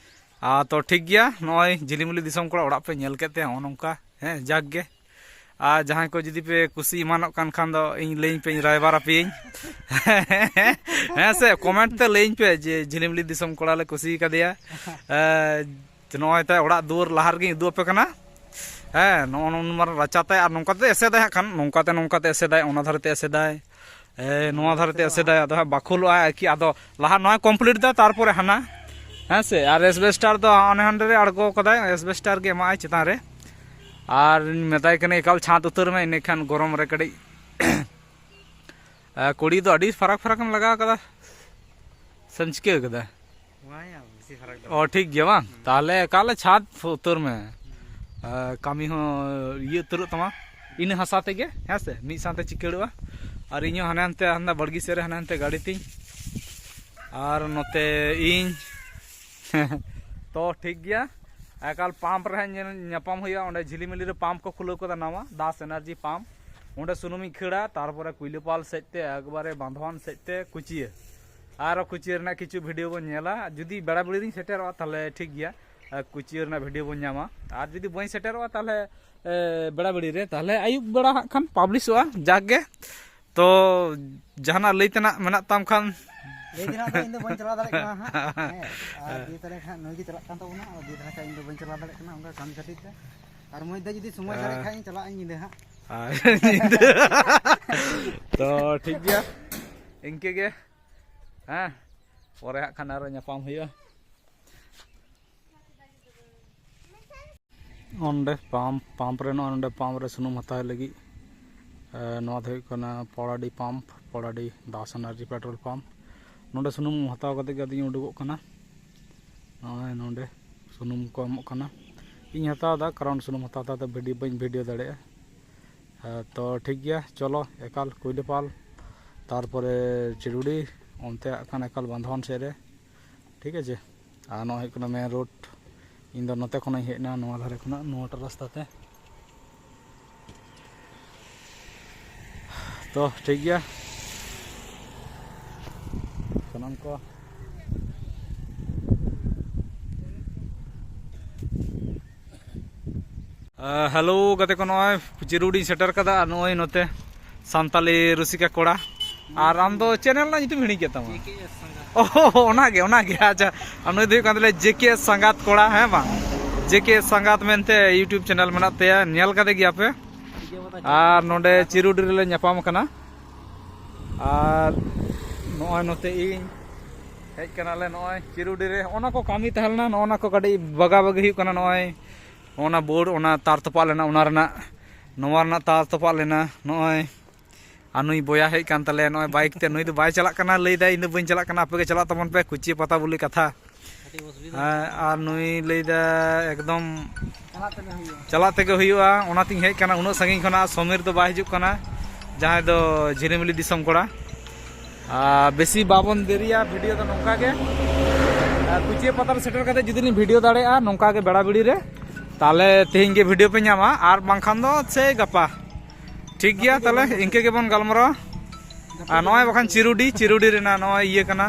ᱟᱨ ᱛᱚ ᱴᱷᱤᱠ ᱜᱮᱭᱟ, ᱱᱚᱜᱼᱚᱭ ᱡᱷᱤᱞᱤᱢᱤᱞᱤ ᱫᱤᱥᱚᱢ ᱠᱚᱲᱟ ᱚᱲᱟᱜ ᱯᱮ ᱧᱮᱞ ᱠᱮᱫ ᱛᱮ ᱱᱚᱜᱼᱚ ᱱᱚᱝᱠᱟ, ᱦᱮᱸ, ᱡᱟᱠ ᱜᱮ᱾ ᱟᱨ ᱡᱟᱦᱟᱸᱭ ᱠᱚ ᱡᱩᱫᱤ ᱯᱮ ᱠᱩᱥᱤ ᱮᱢᱟᱱᱚᱜ ᱠᱟᱱ ᱠᱷᱟᱱ ᱫᱚ ᱤᱧ ᱞᱟᱹᱭᱟᱹᱧ ᱯᱮ, ᱤᱧ ᱨᱟᱭᱵᱟᱨ ᱟᱯᱮᱭᱟᱹᱧ᱾ ᱦᱮᱸ ᱥᱮ, ᱠᱚᱢᱮᱱᱴ ᱛᱮ ᱞᱟᱹᱭᱟᱹᱧ ᱯᱮ ᱡᱮ ᱡᱷᱤᱞᱤᱢᱤᱞᱤ ᱫᱤᱥᱚᱢ ᱠᱚᱲᱟ ᱞᱮ ᱠᱩᱥᱤ ᱠᱟᱫᱮᱭᱟ᱾ ᱮ, ᱱᱚᱜᱼᱚᱭ ᱛᱟᱭ ᱚᱲᱟᱜ ᱫᱩᱣᱟᱹᱨ ᱞᱟᱦᱟ ᱨᱮᱜᱮᱧ ᱩᱫᱩᱜ ᱟᱯᱮ ᱠᱟᱱᱟ᱾ ᱦᱮᱸ, ᱱᱚᱜᱼᱚ ᱱᱩᱱ ᱢᱟᱨᱟᱝ ᱨᱟᱪᱟ ᱛᱟᱭ, ᱟᱨ ᱱᱚᱝᱠᱟ ᱛᱮ ᱮᱥᱮᱫᱟᱭ ᱦᱟᱸᱜ ᱠᱷᱟᱱ, ᱱᱚᱝᱠᱟ ᱛᱮ, ᱱᱚᱝᱠᱟ ᱛᱮ ᱮᱥᱮᱫᱟᱭ, ᱚᱱᱟ ᱫᱷᱟᱨᱮ ᱛᱮ ᱮᱥᱮᱫᱟᱭ, ᱮ, ᱱᱚᱣᱟ ᱫᱷᱟᱨᱮ ᱛᱮ ᱮᱥᱮᱫᱟᱭ, ᱟᱫᱚ ᱦᱟᱸᱜ ᱵᱟᱠᱷᱳᱞᱚᱜᱼᱟᱭ ᱟᱨᱠᱤ᱾ ᱟᱫᱚ ᱞᱟᱦᱟ ᱱᱚᱣᱟ ᱠᱚᱢᱯᱞᱤᱴ ᱫᱟ, ᱛᱟᱨᱯᱚᱨᱮ ᱦᱟᱱᱟ, ᱦᱮᱸ ᱥᱮ᱾ ᱟᱨ ᱮᱥᱵᱮᱥᱴᱟᱨ ᱫᱚ ᱚᱱᱮ ᱦᱟᱸᱰᱮ ᱨᱮ ᱟᱬᱜᱚ ᱠᱟᱫᱟᱭ, ᱮᱥᱵᱮᱥᱴᱟᱨ ᱜᱮ ᱮᱢᱟᱜᱼᱟᱭ ᱪᱮᱛᱟᱱ ᱨᱮ᱾ ᱟᱨ ᱢᱮᱛᱟᱭ ᱠᱟᱹᱱᱟᱹᱧ, "ᱮᱠᱟᱞ ᱪᱷᱟᱸᱫ ᱩᱛᱟᱹᱨ ᱢᱮ, ᱤᱱᱟᱹᱠᱷᱟᱱ ᱜᱚᱨᱚᱢ ᱨᱮ ᱠᱟᱹᱴᱤᱡ ᱟᱨ ᱠᱩᱲᱤ ᱫᱚ ᱟᱹᱰᱤ ᱯᱷᱟᱨᱟᱠ ᱯᱷᱟᱨᱟᱠ ᱮᱢ ᱞᱟᱜᱟᱣ ᱠᱟᱫᱟ, ᱥᱮᱢ ᱪᱤᱠᱟᱹ ᱠᱟᱫᱟ?" ᱵᱟᱝ ᱭᱟ, ᱵᱮᱥᱤ ᱯᱷᱟᱨᱟᱠ ᱫᱚ ᱚ, ᱵᱟᱝ᱾ ᱴᱷᱤᱠ ᱜᱮᱭᱟ ᱵᱟᱝ? ᱦᱩᱸ᱾ ᱛᱟᱦᱞᱮ ᱮᱠᱟᱞᱮ ᱪᱷᱟᱫᱽ ᱩᱛᱟᱹᱨ ᱢᱮ᱾ ᱦᱩᱸ᱾ ᱟᱨ ᱠᱟᱹᱢᱤ ᱦᱚᱸ ᱤᱭᱟᱹ ᱩᱛᱟᱹᱨᱚᱜ ᱛᱟᱢᱟ, ᱤᱱᱟᱹ ᱦᱟᱥᱟ ᱛᱮᱜᱮ, ᱦᱮᱸ ᱥᱮ, ᱢᱤᱫ ᱥᱟᱶᱛᱮ ᱪᱤᱠᱟᱹᱲᱚᱜᱼᱟ᱾ ᱟᱨ ᱤᱧ ᱦᱚᱸ ᱦᱟᱱᱮ ᱦᱟᱱᱛᱮ, ᱦᱟᱱᱟ ᱵᱟᱲᱜᱮ ᱥᱮᱫ ᱨᱮ ᱦᱟᱱᱮ ᱦᱟᱱᱛᱮ ᱜᱟᱹᱰᱤ ᱛᱤᱧ, ᱟᱨ ᱱᱚᱛᱮ ᱤᱧ᱾ ᱛᱚ, ᱴᱷᱤᱠ ᱜᱮᱭᱟ, ᱮᱠᱟᱞ ᱯᱟᱢᱯ ᱨᱮ ᱦᱟᱸᱜ ᱧᱮᱞ ᱧᱟᱯᱟᱢ ᱦᱩᱭᱩᱜᱼᱟ᱾ ᱚᱸᱰᱮ ᱡᱷᱤᱞᱤᱢᱤᱞᱤ ᱨᱮ ᱯᱟᱢᱯ ᱠᱚ ᱠᱷᱩᱞᱟᱹᱣ ᱠᱟᱫᱟ, ᱱᱟᱣᱟ ᱫᱟᱥ ᱮᱱᱟᱨᱡᱤ ᱯᱟᱢᱯ᱾ ᱚᱸᱰᱮ ᱥᱩᱱᱩᱢᱤᱧ ᱠᱷᱟᱹᱲᱟ, ᱛᱟᱨᱯᱚᱨᱮ ᱠᱩᱭᱞᱟᱹᱯᱟᱞ ᱥᱮᱫ ᱛᱮ ᱮᱠᱵᱟᱨᱮ ᱵᱟᱸᱫᱷᱣᱟᱱ ᱥᱮᱫ ᱛᱮ ᱠᱩᱪᱤᱭᱟᱹ᱾ ᱟᱨᱚ ᱠᱩᱪᱤᱭᱟᱹ ᱨᱮᱱᱟᱜ ᱠᱤᱪᱷᱩ ᱵᱷᱤᱰᱤᱭᱳ ᱵᱚᱱ ᱧᱮᱞᱟ᱾ ᱡᱩᱫᱤ ᱵᱮᱲᱟ ᱵᱮᱲᱤ ᱨᱤᱧ ᱥᱮᱴᱮᱨᱚᱜᱼᱟ, ᱛᱟᱦᱚᱞᱮ ᱴᱷᱤᱠ ᱜᱮᱭᱟ, ᱟᱨ ᱠᱩᱪᱤᱭᱟᱹ ᱨᱮᱱᱟᱜ ᱵᱷᱤᱰᱤᱭᱳ ᱵᱚᱱ ᱧᱟᱢᱟ᱾ ᱟᱨ ᱡᱩᱫᱤ ᱵᱟᱹᱧ ᱥᱮᱴᱮᱨᱚᱜᱼᱟ, ᱛᱟᱦᱚᱞᱮ ᱮ, ᱵᱮᱲᱟ ᱵᱮᱲᱤ ᱨᱮ, ᱛᱟᱦᱚᱞᱮ ᱟᱹᱭᱩᱵ ᱵᱮᱲᱟ ᱦᱟᱸᱜ ᱠᱷᱟᱱ ᱯᱟᱵᱽᱞᱤᱥᱚᱜᱼᱟ᱾ ᱡᱟᱠ ᱜᱮ, ᱛᱚ ᱡᱟᱦᱟᱱᱟᱜ ᱞᱟᱹᱭ ᱛᱮᱱᱟᱜ ᱢᱮᱱᱟᱜ ᱛᱟᱢ ᱠᱷᱟᱱ? ᱞᱟᱹᱭ ᱛᱮᱱᱟᱜ ᱫᱚ ᱤᱧ ᱫᱚ ᱵᱟᱹᱧ ᱪᱟᱞᱟᱣ ᱫᱟᱲᱮᱭᱟᱜ ᱠᱟᱱᱟ ᱦᱟᱸᱜ᱾ ᱦᱮᱸ, ᱟᱨ ᱫᱤᱭᱮ ᱛᱟᱦᱚᱞᱮ ᱠᱷᱟᱱ ᱱᱩᱭ ᱜᱮ ᱪᱟᱞᱟᱜ ᱠᱟᱱ ᱛᱟᱵᱚᱱᱟ, ᱟᱨ ᱫᱤᱭᱮ ᱛᱟᱦᱚᱞᱮ ᱠᱷᱟᱱ ᱤᱧ ᱫᱚ ᱵᱟᱹᱧ ᱪᱟᱞᱟᱣ ᱫᱟᱲᱮᱭᱟᱜ ᱠᱟᱱᱟ ᱚᱱᱠᱟ ᱠᱟᱹᱢᱤ ᱠᱷᱟᱹᱛᱤᱨ ᱛᱮ᱾ ᱟᱨ ᱢᱚᱡᱽ ᱫᱟ ᱡᱩᱫᱤ ᱥᱚᱢᱚᱭ ᱫᱟᱲᱮᱭᱟᱜ ᱠᱷᱟᱱ ᱤᱧ ᱪᱟᱞᱟᱜ ᱟᱹᱧ ᱧᱤᱫᱟᱹ ᱦᱟᱸᱜ᱾ ᱟᱨ ᱧᱤᱫᱟᱹ᱾ ᱛᱚ ᱴᱷᱤᱠ ᱜᱮᱭᱟ, ᱤᱱᱠᱟᱹ ᱜᱮ᱾ ᱦᱮᱸ, ᱯᱚᱨᱮ ᱦᱟᱸᱜ ᱠᱷᱟᱱ ᱟᱨᱚ ᱧᱟᱯᱟᱢ ᱦᱩᱭᱩᱜᱼᱟ᱾ ᱚᱸᱰᱮ ᱯᱟᱢᱯ, ᱯᱟᱢᱯ ᱨᱮ, ᱱᱚᱜᱼᱚᱭ ᱱᱚᱸᱰᱮ ᱯᱟᱢᱯ ᱨᱮ ᱥᱩᱱᱩᱢ ᱦᱟᱛᱟᱣ ᱞᱟᱹᱜᱤᱫ᱾ ᱮ, ᱱᱚᱣᱟ ᱫᱚ ᱦᱩᱭᱩᱜ ᱠᱟᱱᱟ Poradih pump, Poradih Das energy petrol pump. ᱱᱚᱸᱰᱮ ᱥᱩᱱᱩᱢ ᱦᱟᱛᱟᱣ ᱠᱟᱛᱮ ᱜᱮ ᱟᱫᱚᱧ ᱩᱰᱩᱠᱚᱜ ᱠᱟᱱᱟ᱾ ᱱᱚᱜᱼᱚᱭ ᱱᱚᱸᱰᱮ ᱥᱩᱱᱩᱢ ᱠᱚ ᱮᱢᱚᱜ ᱠᱟᱱᱟ᱾ ᱤᱧ ᱦᱟᱛᱟᱣ ᱮᱫᱟ, ᱠᱟᱨᱚᱱ ᱥᱩᱱᱩᱢ ᱦᱟᱛᱟᱣ ᱦᱟᱛᱟᱣ ᱛᱮ ᱵᱷᱤᱰᱤᱭᱳ ᱵᱟᱹᱧ ᱵᱷᱤᱰᱤᱭᱳ ᱫᱟᱲᱮᱭᱟᱜᱼᱟ᱾ ᱦᱮᱸ, ᱛᱚ ᱴᱷᱤᱠ ᱜᱮᱭᱟ, ᱪᱚᱞᱚ ᱮᱠᱟᱞ ᱠᱩᱭᱞᱟᱹᱯᱟᱞ, ᱛᱟᱨᱯᱚᱨᱮ ᱪᱤᱨᱩᱰᱤ, ᱚᱱᱛᱮ ᱦᱟᱸᱜ ᱠᱷᱟᱱ ᱮᱠᱟᱞ ᱵᱟᱸᱫᱷᱣᱟᱱ ᱥᱮᱫ ᱨᱮ, ᱴᱷᱤᱠ ᱟᱪᱷᱮ᱾ ᱟᱨ ᱱᱚᱣᱟ ᱦᱩᱭᱩᱜ ᱠᱟᱱᱟ ᱢᱮᱱ ᱨᱳᱰ᱾ ᱤᱧ ᱫᱚ ᱱᱚᱛᱮ ᱠᱷᱚᱱᱟᱜ ᱤᱧ ᱦᱮᱡ ᱮᱱᱟ, ᱱᱚᱣᱟ ᱫᱷᱟᱨᱮ ᱠᱷᱚᱱᱟᱜ, ᱱᱚᱣᱟᱴᱟᱜ ᱨᱟᱥᱛᱟ ᱛᱮ᱾ ᱛᱚ ᱴᱷᱤᱠ ᱜᱮᱭᱟ, ᱥᱟᱱᱟᱢ ᱠᱚ᱾ ᱦᱮᱞᱳ ᱜᱟᱛᱮ ᱠᱚ, ᱱᱚᱜᱼᱚᱭ ᱪᱤᱨᱩᱰᱤᱧ ᱥᱮᱴᱮᱨ ᱠᱟᱫᱟ᱾ ᱟᱨ ᱱᱚᱜᱼᱚᱭ ᱱᱚᱛᱮ ᱥᱟᱱᱛᱟᱞᱤ ᱨᱩᱥᱤᱠᱟ ᱠᱚᱲᱟ᱾ ᱟᱨ ᱟᱢ ᱫᱚ ᱪᱮᱱᱮᱞ ᱨᱮᱱᱟᱜ ᱧᱩᱛᱩᱢ ᱦᱤᱲᱤᱧ ᱠᱮᱫ ᱛᱟᱢᱟ? ᱚ, ᱚᱱᱟᱜᱮ, ᱚᱱᱟᱜᱮ᱾ ᱟᱪᱪᱷᱟ, ᱟᱨ ᱱᱩᱭ ᱫᱚ ᱦᱩᱭᱩᱜ ᱠᱟᱱ ᱛᱟᱞᱮᱭᱟ ᱡᱮ ᱠᱮ ᱥᱟᱸᱜᱟᱛ ᱠᱚᱲᱟ, ᱦᱮᱸ ᱵᱟᱝ? ᱡᱮ ᱠᱮ ᱥᱟᱸᱜᱟᱛ ᱢᱮᱱᱛᱮ YouTube ᱪᱮᱱᱮᱞ ᱢᱮᱱᱟᱜ ᱛᱟᱭᱟ, ᱧᱮᱞ ᱠᱟᱫᱮ ᱜᱮᱭᱟ ᱯᱮ᱾ ᱟᱨ ᱱᱚᱰᱮ ᱪᱤᱨᱩᱰᱤ ᱨᱮᱞᱮ ᱧᱟᱯᱟᱢ ᱠᱟᱱᱟ᱾ ᱟᱨ ᱱᱚᱜᱼᱚᱭ ᱱᱚᱛᱮ ᱤᱧ ᱦᱮᱡ ᱠᱟᱱᱟᱞᱮ ᱱᱚᱜᱼᱚᱭ ᱪᱤᱨᱩᱰᱤ ᱨᱮ᱾ ᱚᱱᱟ ᱠᱚ ᱠᱟᱹᱢᱤ ᱛᱟᱦᱮᱸ ᱞᱮᱱᱟ, ᱱᱚᱜᱼᱚ ᱱᱟ ᱠᱚ ᱠᱟᱹᱴᱤᱡ ᱵᱟᱜᱟ ᱵᱟᱜᱤ ᱦᱩᱭᱩᱜ ᱠᱟᱱᱟ᱾ ᱱᱚᱜᱼᱚᱭ ᱚᱱᱟ ᱵᱳᱨᱰ, ᱚᱱᱟ ᱛᱟᱨ ᱛᱚᱯᱟᱜ ᱞᱮᱱᱟ, ᱚᱱᱟ ᱨᱮᱱᱟᱜ, ᱱᱚᱣᱟ ᱨᱮᱱᱟᱜ ᱛᱟᱨ ᱛᱚᱯᱟᱜ ᱞᱮᱱᱟ ᱱᱚᱜᱼᱚᱭ᱾ ᱟᱨ ᱱᱩᱭ ᱵᱚᱭᱟ ᱦᱮᱡ ᱠᱟᱱ ᱛᱟᱞᱮᱭᱟ ᱱᱚᱜᱼᱚᱭ ᱵᱟᱭᱤᱠ ᱛᱮ᱾ ᱱᱩᱭ ᱫᱚ ᱵᱟᱭ ᱪᱟᱞᱟᱜ ᱠᱟᱱᱟ, ᱞᱟᱹᱭᱫᱟᱭ, "ᱤᱧ ᱫᱚ ᱵᱟᱹᱧ ᱪᱟᱞᱟᱜ ᱠᱟᱱᱟ, ᱟᱯᱮ ᱜᱮ ᱪᱟᱞᱟᱜ ᱛᱟᱵᱚᱱ ᱯᱮ, ᱠᱩᱪᱤᱭᱟᱹ ᱯᱟᱛᱟ ᱵᱚᱞᱮ ᱠᱟᱛᱷᱟ᱾" ᱦᱮᱸ, ᱟᱨ ᱱᱩᱭ ᱞᱟᱹᱭᱫᱟ ᱮᱠᱫᱚᱢ ᱪᱟᱞᱟᱜ ᱛᱮᱜᱮ ᱦᱩᱭᱩᱜᱼᱟ᱾ ᱪᱟᱞᱟᱜ ᱛᱮᱜᱮ ᱦᱩᱭᱩᱜᱼᱟ, ᱚᱱᱟᱛᱤᱧ ᱦᱮᱡ ᱠᱟᱱᱟ ᱩᱱᱟᱹᱜ ᱥᱟᱺᱜᱤᱧ ᱠᱷᱚᱱᱟᱜ᱾ ᱥᱚᱢᱤᱨ ᱫᱚ ᱵᱟᱭ ᱦᱤᱡᱩᱜ ᱠᱟᱱᱟ, ᱡᱟᱦᱟᱸᱭ ᱫᱚ ᱡᱷᱤᱞᱤᱢᱤᱞᱤ ᱫᱤᱥᱚᱢ ᱠᱚᱲᱟ᱾ ᱟᱨ ᱵᱮᱥᱤ ᱵᱟᱵᱚᱱ ᱫᱮᱨᱤᱭᱟ, ᱵᱷᱤᱰᱤᱭᱳ ᱫᱚ ᱱᱚᱝᱠᱟ ᱜᱮ᱾ ᱟᱨ ᱠᱩᱪᱤᱭᱟᱹ ᱯᱟᱛᱟ ᱨᱮ ᱥᱮᱴᱮᱨ ᱠᱟᱛᱮ ᱡᱩᱫᱤ ᱞᱤᱧ ᱵᱷᱤᱰᱤᱭᱳ ᱫᱟᱲᱮᱭᱟᱜᱼᱟ ᱱᱚᱝᱠᱟ ᱜᱮ ᱵᱮᱲᱟ ᱵᱮᱲᱤ ᱨᱮ, ᱛᱟᱦᱚᱞᱮ ᱛᱮᱦᱮᱧ ᱜᱮ ᱵᱷᱤᱰᱤᱭᱳ ᱯᱮ ᱧᱟᱢᱟ, ᱟᱨ ᱵᱟᱝᱠᱷᱟᱱ ᱫᱚ ᱥᱮᱭ ᱜᱟᱯᱟ᱾ ᱴᱷᱤᱠ ᱴᱷᱤᱠ ᱜᱮᱭᱟ, ᱛᱟᱦᱚᱞᱮ ᱤᱱᱠᱟᱹ ᱜᱮᱵᱚᱱ ᱜᱟᱞᱢᱟᱨᱟᱣᱟ᱾ ᱟᱨ ᱱᱚᱜᱼᱚᱭ ᱵᱟᱠᱷᱟᱱ ᱪᱤᱨᱩᱰᱤ, ᱪᱤᱨᱩᱰᱤ ᱨᱮᱱᱟᱜ ᱱᱚᱜᱼᱚᱭ ᱤᱭᱟᱹ ᱠᱟᱱᱟ,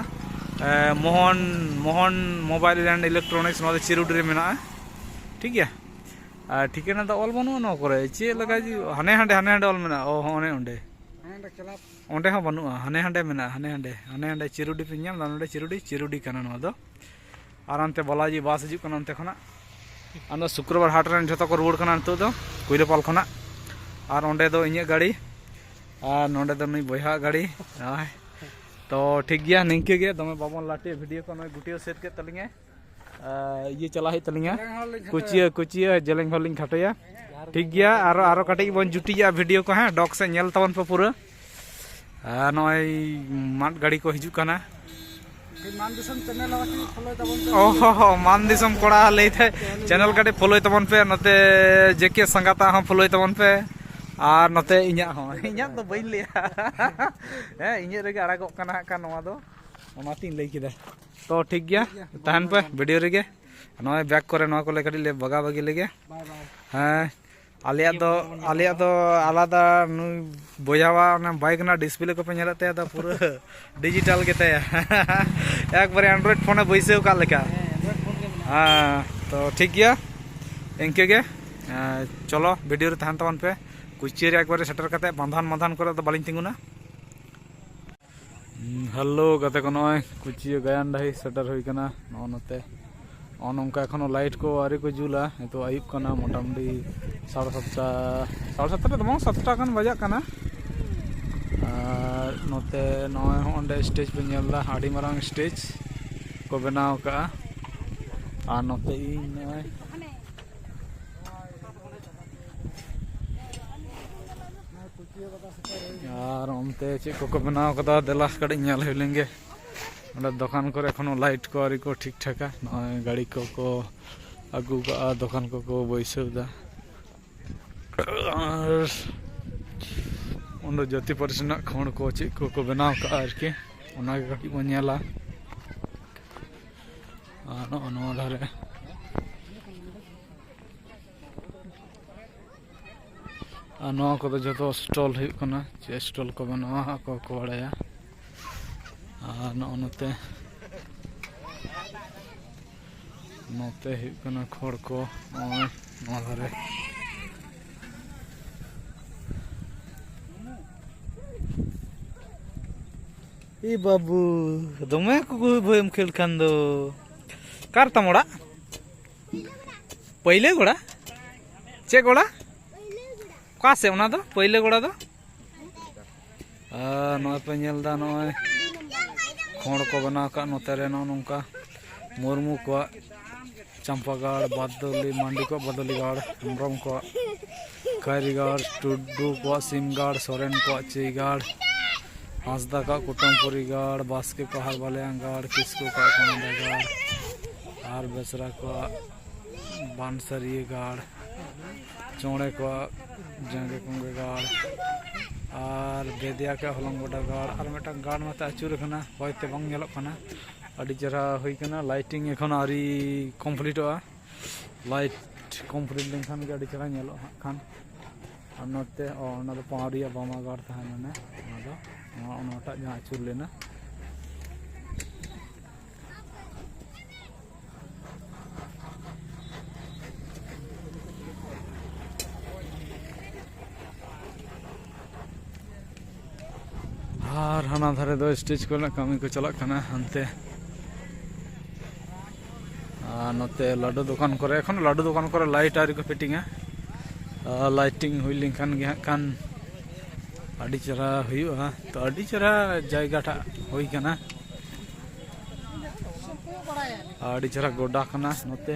ᱮ, Mohan, Mohan Mobile and Electronics, ᱱᱚᱣᱟ ᱫᱚ ᱪᱤᱨᱩᱰᱤ ᱨᱮ ᱢᱮᱱᱟᱜᱼᱟ᱾ ᱴᱷᱤᱠ ᱜᱮᱭᱟ, ᱟᱨ ᱴᱷᱤᱠᱟᱹᱱᱟ ᱫᱚ ᱚᱞ ᱵᱟᱹᱱᱩᱜᱼᱟ ᱱᱚᱣᱟ ᱠᱚᱨᱮ, ᱪᱮᱫ ᱞᱮᱠᱟ ᱡᱮ ᱦᱟᱱᱮ ᱦᱟᱸᱰᱮ, ᱦᱟᱱᱮ ᱦᱟᱸᱰᱮ ᱚᱞ ᱢᱮᱱᱟᱜᱼᱟ᱾ ᱚ, ᱦᱚᱸ, ᱚᱱᱮ ᱚᱸᱰᱮ, ᱚᱸᱰᱮ ᱦᱚᱸ ᱵᱟᱹᱱᱩᱜᱼᱟ, ᱦᱟᱱᱮ ᱦᱟᱸᱰᱮ ᱢᱮᱱᱟᱜᱼᱟ, ᱦᱟᱱᱮ ᱦᱟᱸᱰᱮ, ᱦᱟᱱᱮ ᱦᱟᱸᱰᱮ ᱪᱤᱨᱩᱰᱤ ᱯᱮ ᱧᱮᱞ ᱮᱫᱟ, ᱱᱚᱸᱰᱮ ᱪᱤᱨᱩᱰᱤ, ᱪᱤᱨᱩᱰᱤ ᱠᱟᱱᱟ ᱱᱚᱣᱟ ᱫᱚ᱾ ᱟᱨ ᱚᱱᱛᱮ ᱵᱟᱞᱟᱡᱤ ᱵᱟᱥ ᱦᱤᱡᱩᱜ ᱠᱟᱱᱟ ᱚᱱᱛᱮ ᱠᱷᱚᱱᱟᱜ᱾ ᱟᱫᱚ ᱥᱩᱠᱨᱚᱵᱟᱨ ᱦᱟᱴ ᱨᱮᱱ ᱡᱷᱚᱛᱚ ᱠᱚ ᱨᱩᱣᱟᱹᱲ ᱠᱟᱱᱟ ᱱᱤᱛᱚᱜ ᱫᱚ ᱠᱩᱭᱞᱟᱹᱯᱟᱞ ᱠᱷᱚᱱᱟᱜ᱾ ᱟᱨ ᱚᱸᱰᱮ ᱫᱚ ᱤᱧᱟᱹᱜ ᱜᱟᱹᱲᱤ, ᱟᱨ ᱱᱚᱸᱰᱮ ᱫᱚ ᱱᱩᱭ ᱵᱚᱭᱦᱟᱣᱟᱜ ᱜᱟᱹᱲᱤ᱾ ᱱᱚᱜᱼᱚᱭ᱾ ᱛᱚ ᱴᱷᱤᱠ ᱜᱮᱭᱟ, ᱱᱤᱝᱠᱟᱹ ᱜᱮ, ᱫᱚᱢᱮ ᱵᱟᱵᱚᱱ ᱞᱟᱹᱴᱩᱭᱟ ᱵᱷᱤᱰᱤᱭᱳ ᱠᱚ, ᱱᱚᱜᱼᱚᱭ ᱜᱩᱴᱭᱟᱹᱣ ᱥᱟᱹᱛ ᱠᱮᱫ ᱛᱟᱹᱞᱤᱧᱟᱭ᱾ ᱟᱨ ᱤᱭᱟᱹ ᱪᱟᱞᱟᱜ ᱦᱩᱭᱩᱜ ᱛᱟᱹᱞᱤᱧᱟ᱾ ᱡᱮᱞᱮᱧ ᱦᱚᱨ ᱞᱤᱧ ᱠᱩᱪᱤᱭᱟᱹ, ᱠᱷᱟᱴᱚᱭᱟ᱾ ᱠᱩᱪᱤᱭᱟᱹ, ᱡᱮᱞᱮᱧ ᱦᱚᱨ ᱞᱤᱧ ᱠᱷᱟᱴᱚᱭᱟ᱾ ᱴᱷᱤᱠ ᱜᱮᱭᱟ, ᱟᱨᱚ, ᱟᱨᱚ ᱠᱟᱹᱴᱤᱡ ᱵᱚᱱ ᱡᱩᱴᱤᱡᱟ ᱵᱷᱤᱰᱤᱭᱳ ᱠᱚ, ᱦᱮᱸ, ᱰᱚᱜᱽ ᱥᱮᱫ ᱧᱮᱞ ᱛᱟᱵᱚᱱ ᱯᱮ ᱯᱩᱨᱟᱹ᱾ ᱟᱨ ᱱᱚᱜᱼᱚᱭ ᱢᱟᱫ ᱜᱟᱹᱲᱤ ᱠᱚ ᱦᱤᱡᱩᱜ ᱠᱟᱱᱟ᱾ ᱢᱟᱱ ᱫᱤᱥᱚᱢ ᱪᱮᱱᱮᱞ ᱦᱚᱸ ᱠᱟᱹᱴᱤᱡ ᱯᱷᱚᱞᱳᱭ ᱛᱟᱵᱚᱱ ᱯᱮ᱾ ᱚ ᱦᱚ ᱦᱚ, ᱢᱟᱱ ᱫᱤᱥᱚᱢ ᱠᱚᱲᱟ ᱞᱟᱹᱭ ᱛᱟᱦᱮᱸᱫ, ᱪᱮᱱᱮᱞ ᱠᱟᱹᱴᱤᱡ ᱯᱷᱚᱞᱳᱭ ᱛᱟᱵᱚᱱ ᱯᱮ, ᱱᱚᱛᱮ ᱡᱮ ᱠᱮ ᱥᱟᱸᱜᱟᱛᱟᱜ ᱦᱚᱸ ᱯᱷᱚᱞᱳᱭ ᱛᱟᱵᱚᱱ ᱯᱮ, ᱟᱨ ᱱᱚᱛᱮ ᱤᱧᱟᱹᱜ ᱦᱚᱸ, ᱤᱧᱟᱹᱜ ᱫᱚ ᱵᱟᱹᱧ ᱞᱟᱹᱭᱟ᱾ ᱦᱮᱸ, ᱤᱧᱟᱹᱜ ᱨᱮᱜᱮ ᱟᱲᱟᱜᱚᱜ ᱠᱟᱱᱟ ᱦᱟᱸᱜ ᱠᱷᱟᱱ ᱱᱚᱣᱟ ᱫᱚ, ᱚᱱᱟᱛᱤᱧ ᱞᱟᱹᱭ ᱠᱮᱫᱟ᱾ ᱛᱚ ᱴᱷᱤᱠ ᱜᱮᱭᱟ, ᱛᱟᱦᱮᱱ ᱯᱮ ᱵᱷᱤᱰᱤᱭᱳ ᱨᱮᱜᱮ᱾ ᱱᱚᱜᱼᱚᱭ ᱵᱮᱜᱽ ᱠᱚᱨᱮ ᱱᱚᱣᱟ ᱠᱚᱞᱮ ᱠᱟᱹᱴᱤᱡ ᱞᱮ ᱵᱟᱜᱟ ᱵᱟᱜᱤ ᱞᱮᱜᱮ᱾ ᱵᱟᱭ ᱵᱟᱭ᱾ ᱦᱮᱸ, ᱟᱞᱮᱭᱟᱜ ᱫᱚ, ᱟᱞᱮᱭᱟᱜ ᱫᱚ ᱟᱞᱟᱫᱟ, ᱱᱩᱭ ᱵᱚᱭᱦᱟᱣᱟᱜ ᱚᱱᱟ ᱵᱟᱭᱤᱠ ᱨᱮᱱᱟᱜ ᱰᱤᱥᱯᱞᱮ ᱠᱚᱯᱮ ᱧᱮᱞᱮᱫ ᱛᱟᱭᱟ, ᱫᱚ ᱯᱩᱨᱟᱹ ᱰᱤᱡᱤᱴᱟᱞ ᱜᱮᱛᱟᱭᱟ᱾ ᱮᱠᱵᱟᱨᱮ ᱮᱱᱰᱨᱚᱭᱮᱰ ᱯᱷᱳᱱᱮ ᱵᱟᱹᱭᱥᱟᱹᱣ ᱠᱟᱜ ᱞᱮᱠᱟ᱾ ᱦᱮᱸ, ᱮᱱᱰᱨᱚᱭᱮᱰ ᱯᱷᱳᱱ ᱜᱮ ᱢᱮᱱᱟᱜᱼᱟ᱾ ᱦᱮᱸ, ᱛᱚ ᱴᱷᱤᱠ ᱜᱮᱭᱟ, ᱮᱸ, ᱪᱚᱞᱚ ᱵᱷᱤᱰᱤᱭᱳ ᱨᱮ ᱛᱟᱦᱮᱱ ᱛᱟᱵᱚᱱ ᱯᱮ᱾ ᱠᱩᱪᱤᱭᱟᱹ ᱨᱮ ᱮᱠᱵᱟᱨᱮ ᱥᱮᱴᱮᱨ ᱠᱟᱛᱮ ᱵᱟᱸᱫᱷᱟᱱ ᱢᱟᱸᱫᱷᱟᱱ ᱠᱚᱨᱮ ᱫᱚ ᱵᱟᱹᱞᱤᱧ ᱛᱤᱸᱜᱩᱱᱟ᱾ ᱦᱩᱸ, ᱦᱮᱞᱳ ᱜᱟᱛᱮ ᱠᱚ, ᱱᱚᱜᱼᱚᱭ ᱠᱩᱪᱤᱭᱟᱹ ᱜᱟᱭᱟᱱ ᱰᱟᱹᱦᱤ ᱥᱮᱴᱮᱨ ᱦᱩᱭ ᱠᱟᱱᱟ᱾ ᱱᱚᱜᱼᱚ ᱱᱚᱛᱮ, ᱱᱚᱜᱼᱚ ᱱᱚᱝᱠᱟ ᱮᱠᱷᱚᱱᱳ ᱞᱟᱭᱤᱴ ᱠᱚ ᱟᱹᱣᱨᱤ ᱠᱚ ᱡᱩᱞᱟ᱾ ᱱᱤᱛᱚᱜ ᱟᱹᱭᱩᱵ ᱠᱟᱱᱟ, ᱢᱚᱴᱟᱢᱩᱴᱤ ᱥᱟᱲᱮ ᱥᱟᱛᱴᱟ, ᱥᱟᱲᱮ ᱥᱟᱛᱴᱟ ᱫᱚ ᱵᱟᱝ, ᱥᱟᱛᱴᱟ ᱜᱟᱱ ᱵᱟᱡᱟᱜ ᱠᱟᱱᱟ᱾ ᱟᱨ ᱱᱚᱛᱮ ᱱᱚᱜᱼᱚᱭ ᱦᱚᱸ ᱚᱸᱰᱮ ᱥᱴᱮᱡᱽ ᱯᱮ ᱧᱮᱞ ᱮᱫᱟ, ᱟᱹᱰᱤ ᱢᱟᱨᱟᱝ ᱥᱴᱮᱡᱽ ᱠᱚ ᱵᱮᱱᱟᱣ ᱠᱟᱜᱼᱟ᱾ ᱟᱨ ᱱᱚᱛᱮ ᱤᱧ ᱱᱚᱜᱼᱚᱭ ᱟᱨ ᱚᱱᱛᱮ ᱪᱮᱫ ᱠᱚᱠᱚ ᱵᱮᱱᱟᱣ ᱠᱟᱫᱟ, ᱫᱮᱞᱟ ᱠᱟᱹᱴᱤᱡ ᱧᱮᱞ ᱦᱩᱭ ᱞᱮᱱ ᱜᱮ᱾ ᱚᱸᱰᱮ ᱫᱚᱠᱟᱱ ᱠᱚᱨᱮ ᱮᱠᱷᱚᱱᱳ ᱞᱟᱭᱤᱴ ᱠᱚ ᱟᱹᱣᱨᱤ ᱠᱚ ᱴᱷᱤᱠ ᱴᱷᱟᱠᱟ᱾ ᱱᱚᱜᱼᱚᱭ ᱜᱟᱹᱲᱤ ᱠᱚᱠᱚ ᱟᱹᱜᱩ ᱠᱟᱜᱼᱟ, ᱫᱚᱠᱟᱱ ᱠᱚᱠᱚ ᱵᱟᱹᱭᱥᱟᱹᱣ ᱮᱫᱟ᱾ ᱟᱨ ᱚᱸᱰᱮ ᱡᱟᱹᱛᱤ ᱯᱟᱹᱨᱤᱥ ᱨᱮᱱᱟᱜ ᱠᱷᱚᱸᱰ ᱠᱚ ᱪᱮᱫ ᱠᱚᱠᱚ ᱵᱮᱱᱟᱣ ᱠᱟᱜᱼᱟ ᱟᱨᱠᱤ, ᱚᱱᱟᱜᱮ ᱠᱟᱹᱴᱤᱡ ᱵᱚᱱ ᱧᱮᱞᱟ᱾ ᱟᱨ ᱱᱚᱜᱼᱚ ᱱᱚᱣᱟ ᱫᱷᱟᱨᱮ ᱟᱨ ᱱᱚᱣᱟ ᱠᱚᱫᱚ ᱡᱚᱛᱚ ᱥᱴᱚᱞ ᱦᱩᱭᱩᱜ ᱠᱟᱱᱟ᱾ ᱪᱮᱫ ᱥᱴᱚᱞ ᱠᱚ ᱵᱮᱱᱟᱣᱟ, ᱟᱠᱚ ᱠᱚ ᱵᱟᱲᱟᱭᱟ᱾ ᱟᱨ ᱱᱚᱜᱼᱚ ᱱᱚᱛᱮ, ᱱᱚᱛᱮ ᱦᱩᱭᱩᱜ ᱠᱟᱱᱟ ᱠᱷᱚᱲ ᱠᱚ, ᱱᱚᱜᱼᱚᱭ ᱱᱚᱣᱟ ᱫᱷᱟᱨᱮ᱾ ᱮ ᱵᱟᱹᱵᱩ, ᱫᱚᱢᱮ ᱠᱚ ᱵᱷᱟᱹᱭᱮᱢ ᱠᱷᱮᱞ ᱠᱷᱟᱱ ᱫᱚ᱾ ᱚᱠᱟ ᱨᱮᱛᱟᱢ ᱚᱲᱟᱜ? ᱯᱟᱹᱭᱞᱟᱹ ᱜᱚᱲᱟ? ᱪᱮᱫ ᱜᱚᱲᱟ? ᱚᱠᱟ ᱥᱮᱫ ᱚᱱᱟ ᱫᱚ, ᱯᱟᱹᱭᱞᱟᱹ ᱜᱚᱲᱟ ᱫᱚ? ᱟᱨ ᱱᱚᱜᱼᱚᱭ ᱯᱮ ᱧᱮᱞ ᱮᱫᱟ, ᱱᱚᱜᱼᱚᱭ ᱠᱷᱚᱸᱰ ᱠᱚ ᱵᱮᱱᱟᱣ ᱟᱠᱟᱫ ᱱᱚᱛᱮ ᱨᱮ, ᱱᱚᱜᱼᱚ ᱱᱚᱝᱠᱟ ᱢᱩᱨᱢᱩ ᱠᱚᱣᱟᱜ, ᱪᱟᱢᱯᱟᱜᱟᱲ, ᱵᱟᱫᱚᱞᱤ, ᱢᱟᱱᱰᱤ ᱠᱚᱣᱟᱜ ᱵᱟᱫᱚᱞᱤ ᱜᱟᱲ, ᱦᱮᱢᱵᱨᱚᱢ ᱠᱚᱣᱟᱜ ᱠᱟᱭᱨᱤ ᱜᱟᱲ, ᱴᱩᱰᱩ ᱠᱚᱣᱟᱜ ᱥᱤᱢ ᱜᱟᱲ, ᱥᱚᱨᱮᱱ ᱠᱚᱣᱟᱜ ᱪᱟᱹᱭ ᱜᱟᱲ, ᱦᱟᱸᱥᱫᱟ ᱠᱚᱣᱟᱜ ᱠᱩᱴᱟᱹᱢᱯᱩᱨᱤ ᱜᱟᱲ, ᱵᱟᱥᱠᱮ ᱠᱚᱣᱟᱜ ᱦᱟᱨᱵᱟᱞᱮᱭᱟᱝ ᱜᱟᱲ, ᱠᱤᱥᱠᱩ ᱠᱚᱣᱟᱜ ᱠᱚᱢᱚᱰᱟ ᱜᱟᱲ, ᱟᱨ ᱵᱮᱥᱨᱟ ᱠᱚᱣᱟᱜ ᱵᱟᱱᱥᱟᱹᱨᱤᱭᱟᱹ ᱜᱟᱲ, ᱪᱚᱬᱮ ᱠᱚᱣᱟᱜ ᱡᱟᱸᱜᱮ ᱠᱚᱸᱜᱮ ᱜᱟᱲ, ᱟᱨ ᱵᱮᱫᱤᱭᱟ ᱠᱚᱣᱟᱜ ᱦᱚᱞᱚᱝ ᱜᱚᱰᱟ ᱜᱟᱲ, ᱟᱨ ᱢᱤᱫᱴᱟᱝ ᱜᱟᱲ ᱱᱚᱛᱮ ᱟᱹᱪᱩᱨ ᱟᱠᱟᱱᱟ, ᱦᱚᱭᱛᱮ ᱵᱟᱝ ᱧᱮᱞᱚᱜ ᱠᱟᱱᱟ᱾ ᱟᱹᱰᱤ ᱪᱮᱦᱨᱟ ᱦᱩᱭ ᱠᱟᱱᱟ, ᱞᱟᱭᱴᱤᱝ ᱮᱠᱷᱚᱱ ᱟᱹᱣᱨᱤ ᱠᱚᱢᱯᱞᱤᱴᱚᱜᱼᱟ᱾ ᱞᱟᱭᱤᱴ ᱠᱚᱢᱯᱞᱤᱴ ᱞᱮᱱᱠᱷᱟᱱ ᱜᱮ ᱟᱹᱰᱤ ᱪᱮᱦᱨᱟ ᱧᱮᱞᱚᱜᱼᱟ ᱦᱟᱸᱜ ᱠᱷᱟᱱ᱾ ᱟᱨ ᱱᱚᱛᱮ, ᱚ, ᱚᱱᱟ ᱫᱚ ᱯᱟᱣᱟᱨᱤᱭᱟ ᱵᱟᱢᱟ ᱜᱟᱲ ᱛᱟᱦᱮᱸ ᱞᱮᱱᱟ, ᱚᱱᱟ ᱫᱚ, ᱚᱱᱟ, ᱚᱱᱟᱴᱟᱜ ᱡᱟᱦᱟᱸ ᱟᱹᱪᱩᱨ ᱞᱮᱱᱟ᱾ ᱟᱨ ᱦᱟᱱᱟ ᱫᱷᱟᱨᱮ ᱫᱚ ᱥᱴᱮᱡᱽ ᱠᱚᱨᱮᱱᱟᱜ ᱠᱟᱹᱢᱤ ᱠᱚ ᱪᱟᱞᱟᱜ ᱠᱟᱱᱟ ᱦᱟᱱᱛᱮ᱾ ᱟᱨ ᱱᱚᱛᱮ ᱞᱟᱹᱰᱩ ᱫᱚᱠᱟᱱ ᱠᱚᱨᱮ, ᱮᱠᱷᱚᱱ ᱞᱟᱹᱰᱩ ᱫᱚᱠᱟᱱ ᱠᱚᱨᱮ ᱞᱟᱭᱤᱴ ᱟᱹᱣᱨᱤ ᱠᱚ ᱯᱷᱤᱴᱤᱝᱟ᱾ ᱟᱨ ᱞᱟᱭᱴᱤᱝ ᱦᱩᱭ ᱞᱮᱱᱠᱷᱟᱱ ᱜᱮ ᱦᱟᱸᱜ ᱠᱷᱟᱱ ᱟᱹᱰᱤ ᱪᱮᱦᱨᱟ ᱦᱩᱭᱩᱜᱼᱟ᱾ ᱛᱚ, ᱟᱹᱰᱤ ᱪᱮᱦᱨᱟ ᱡᱟᱭᱜᱟ ᱴᱟᱜ ᱦᱩᱭ ᱠᱟᱱᱟ᱾ ᱟᱹᱰᱤ ᱪᱮᱦᱨᱟ ᱜᱚᱰᱟ ᱠᱟᱱᱟ ᱱᱚᱛᱮ᱾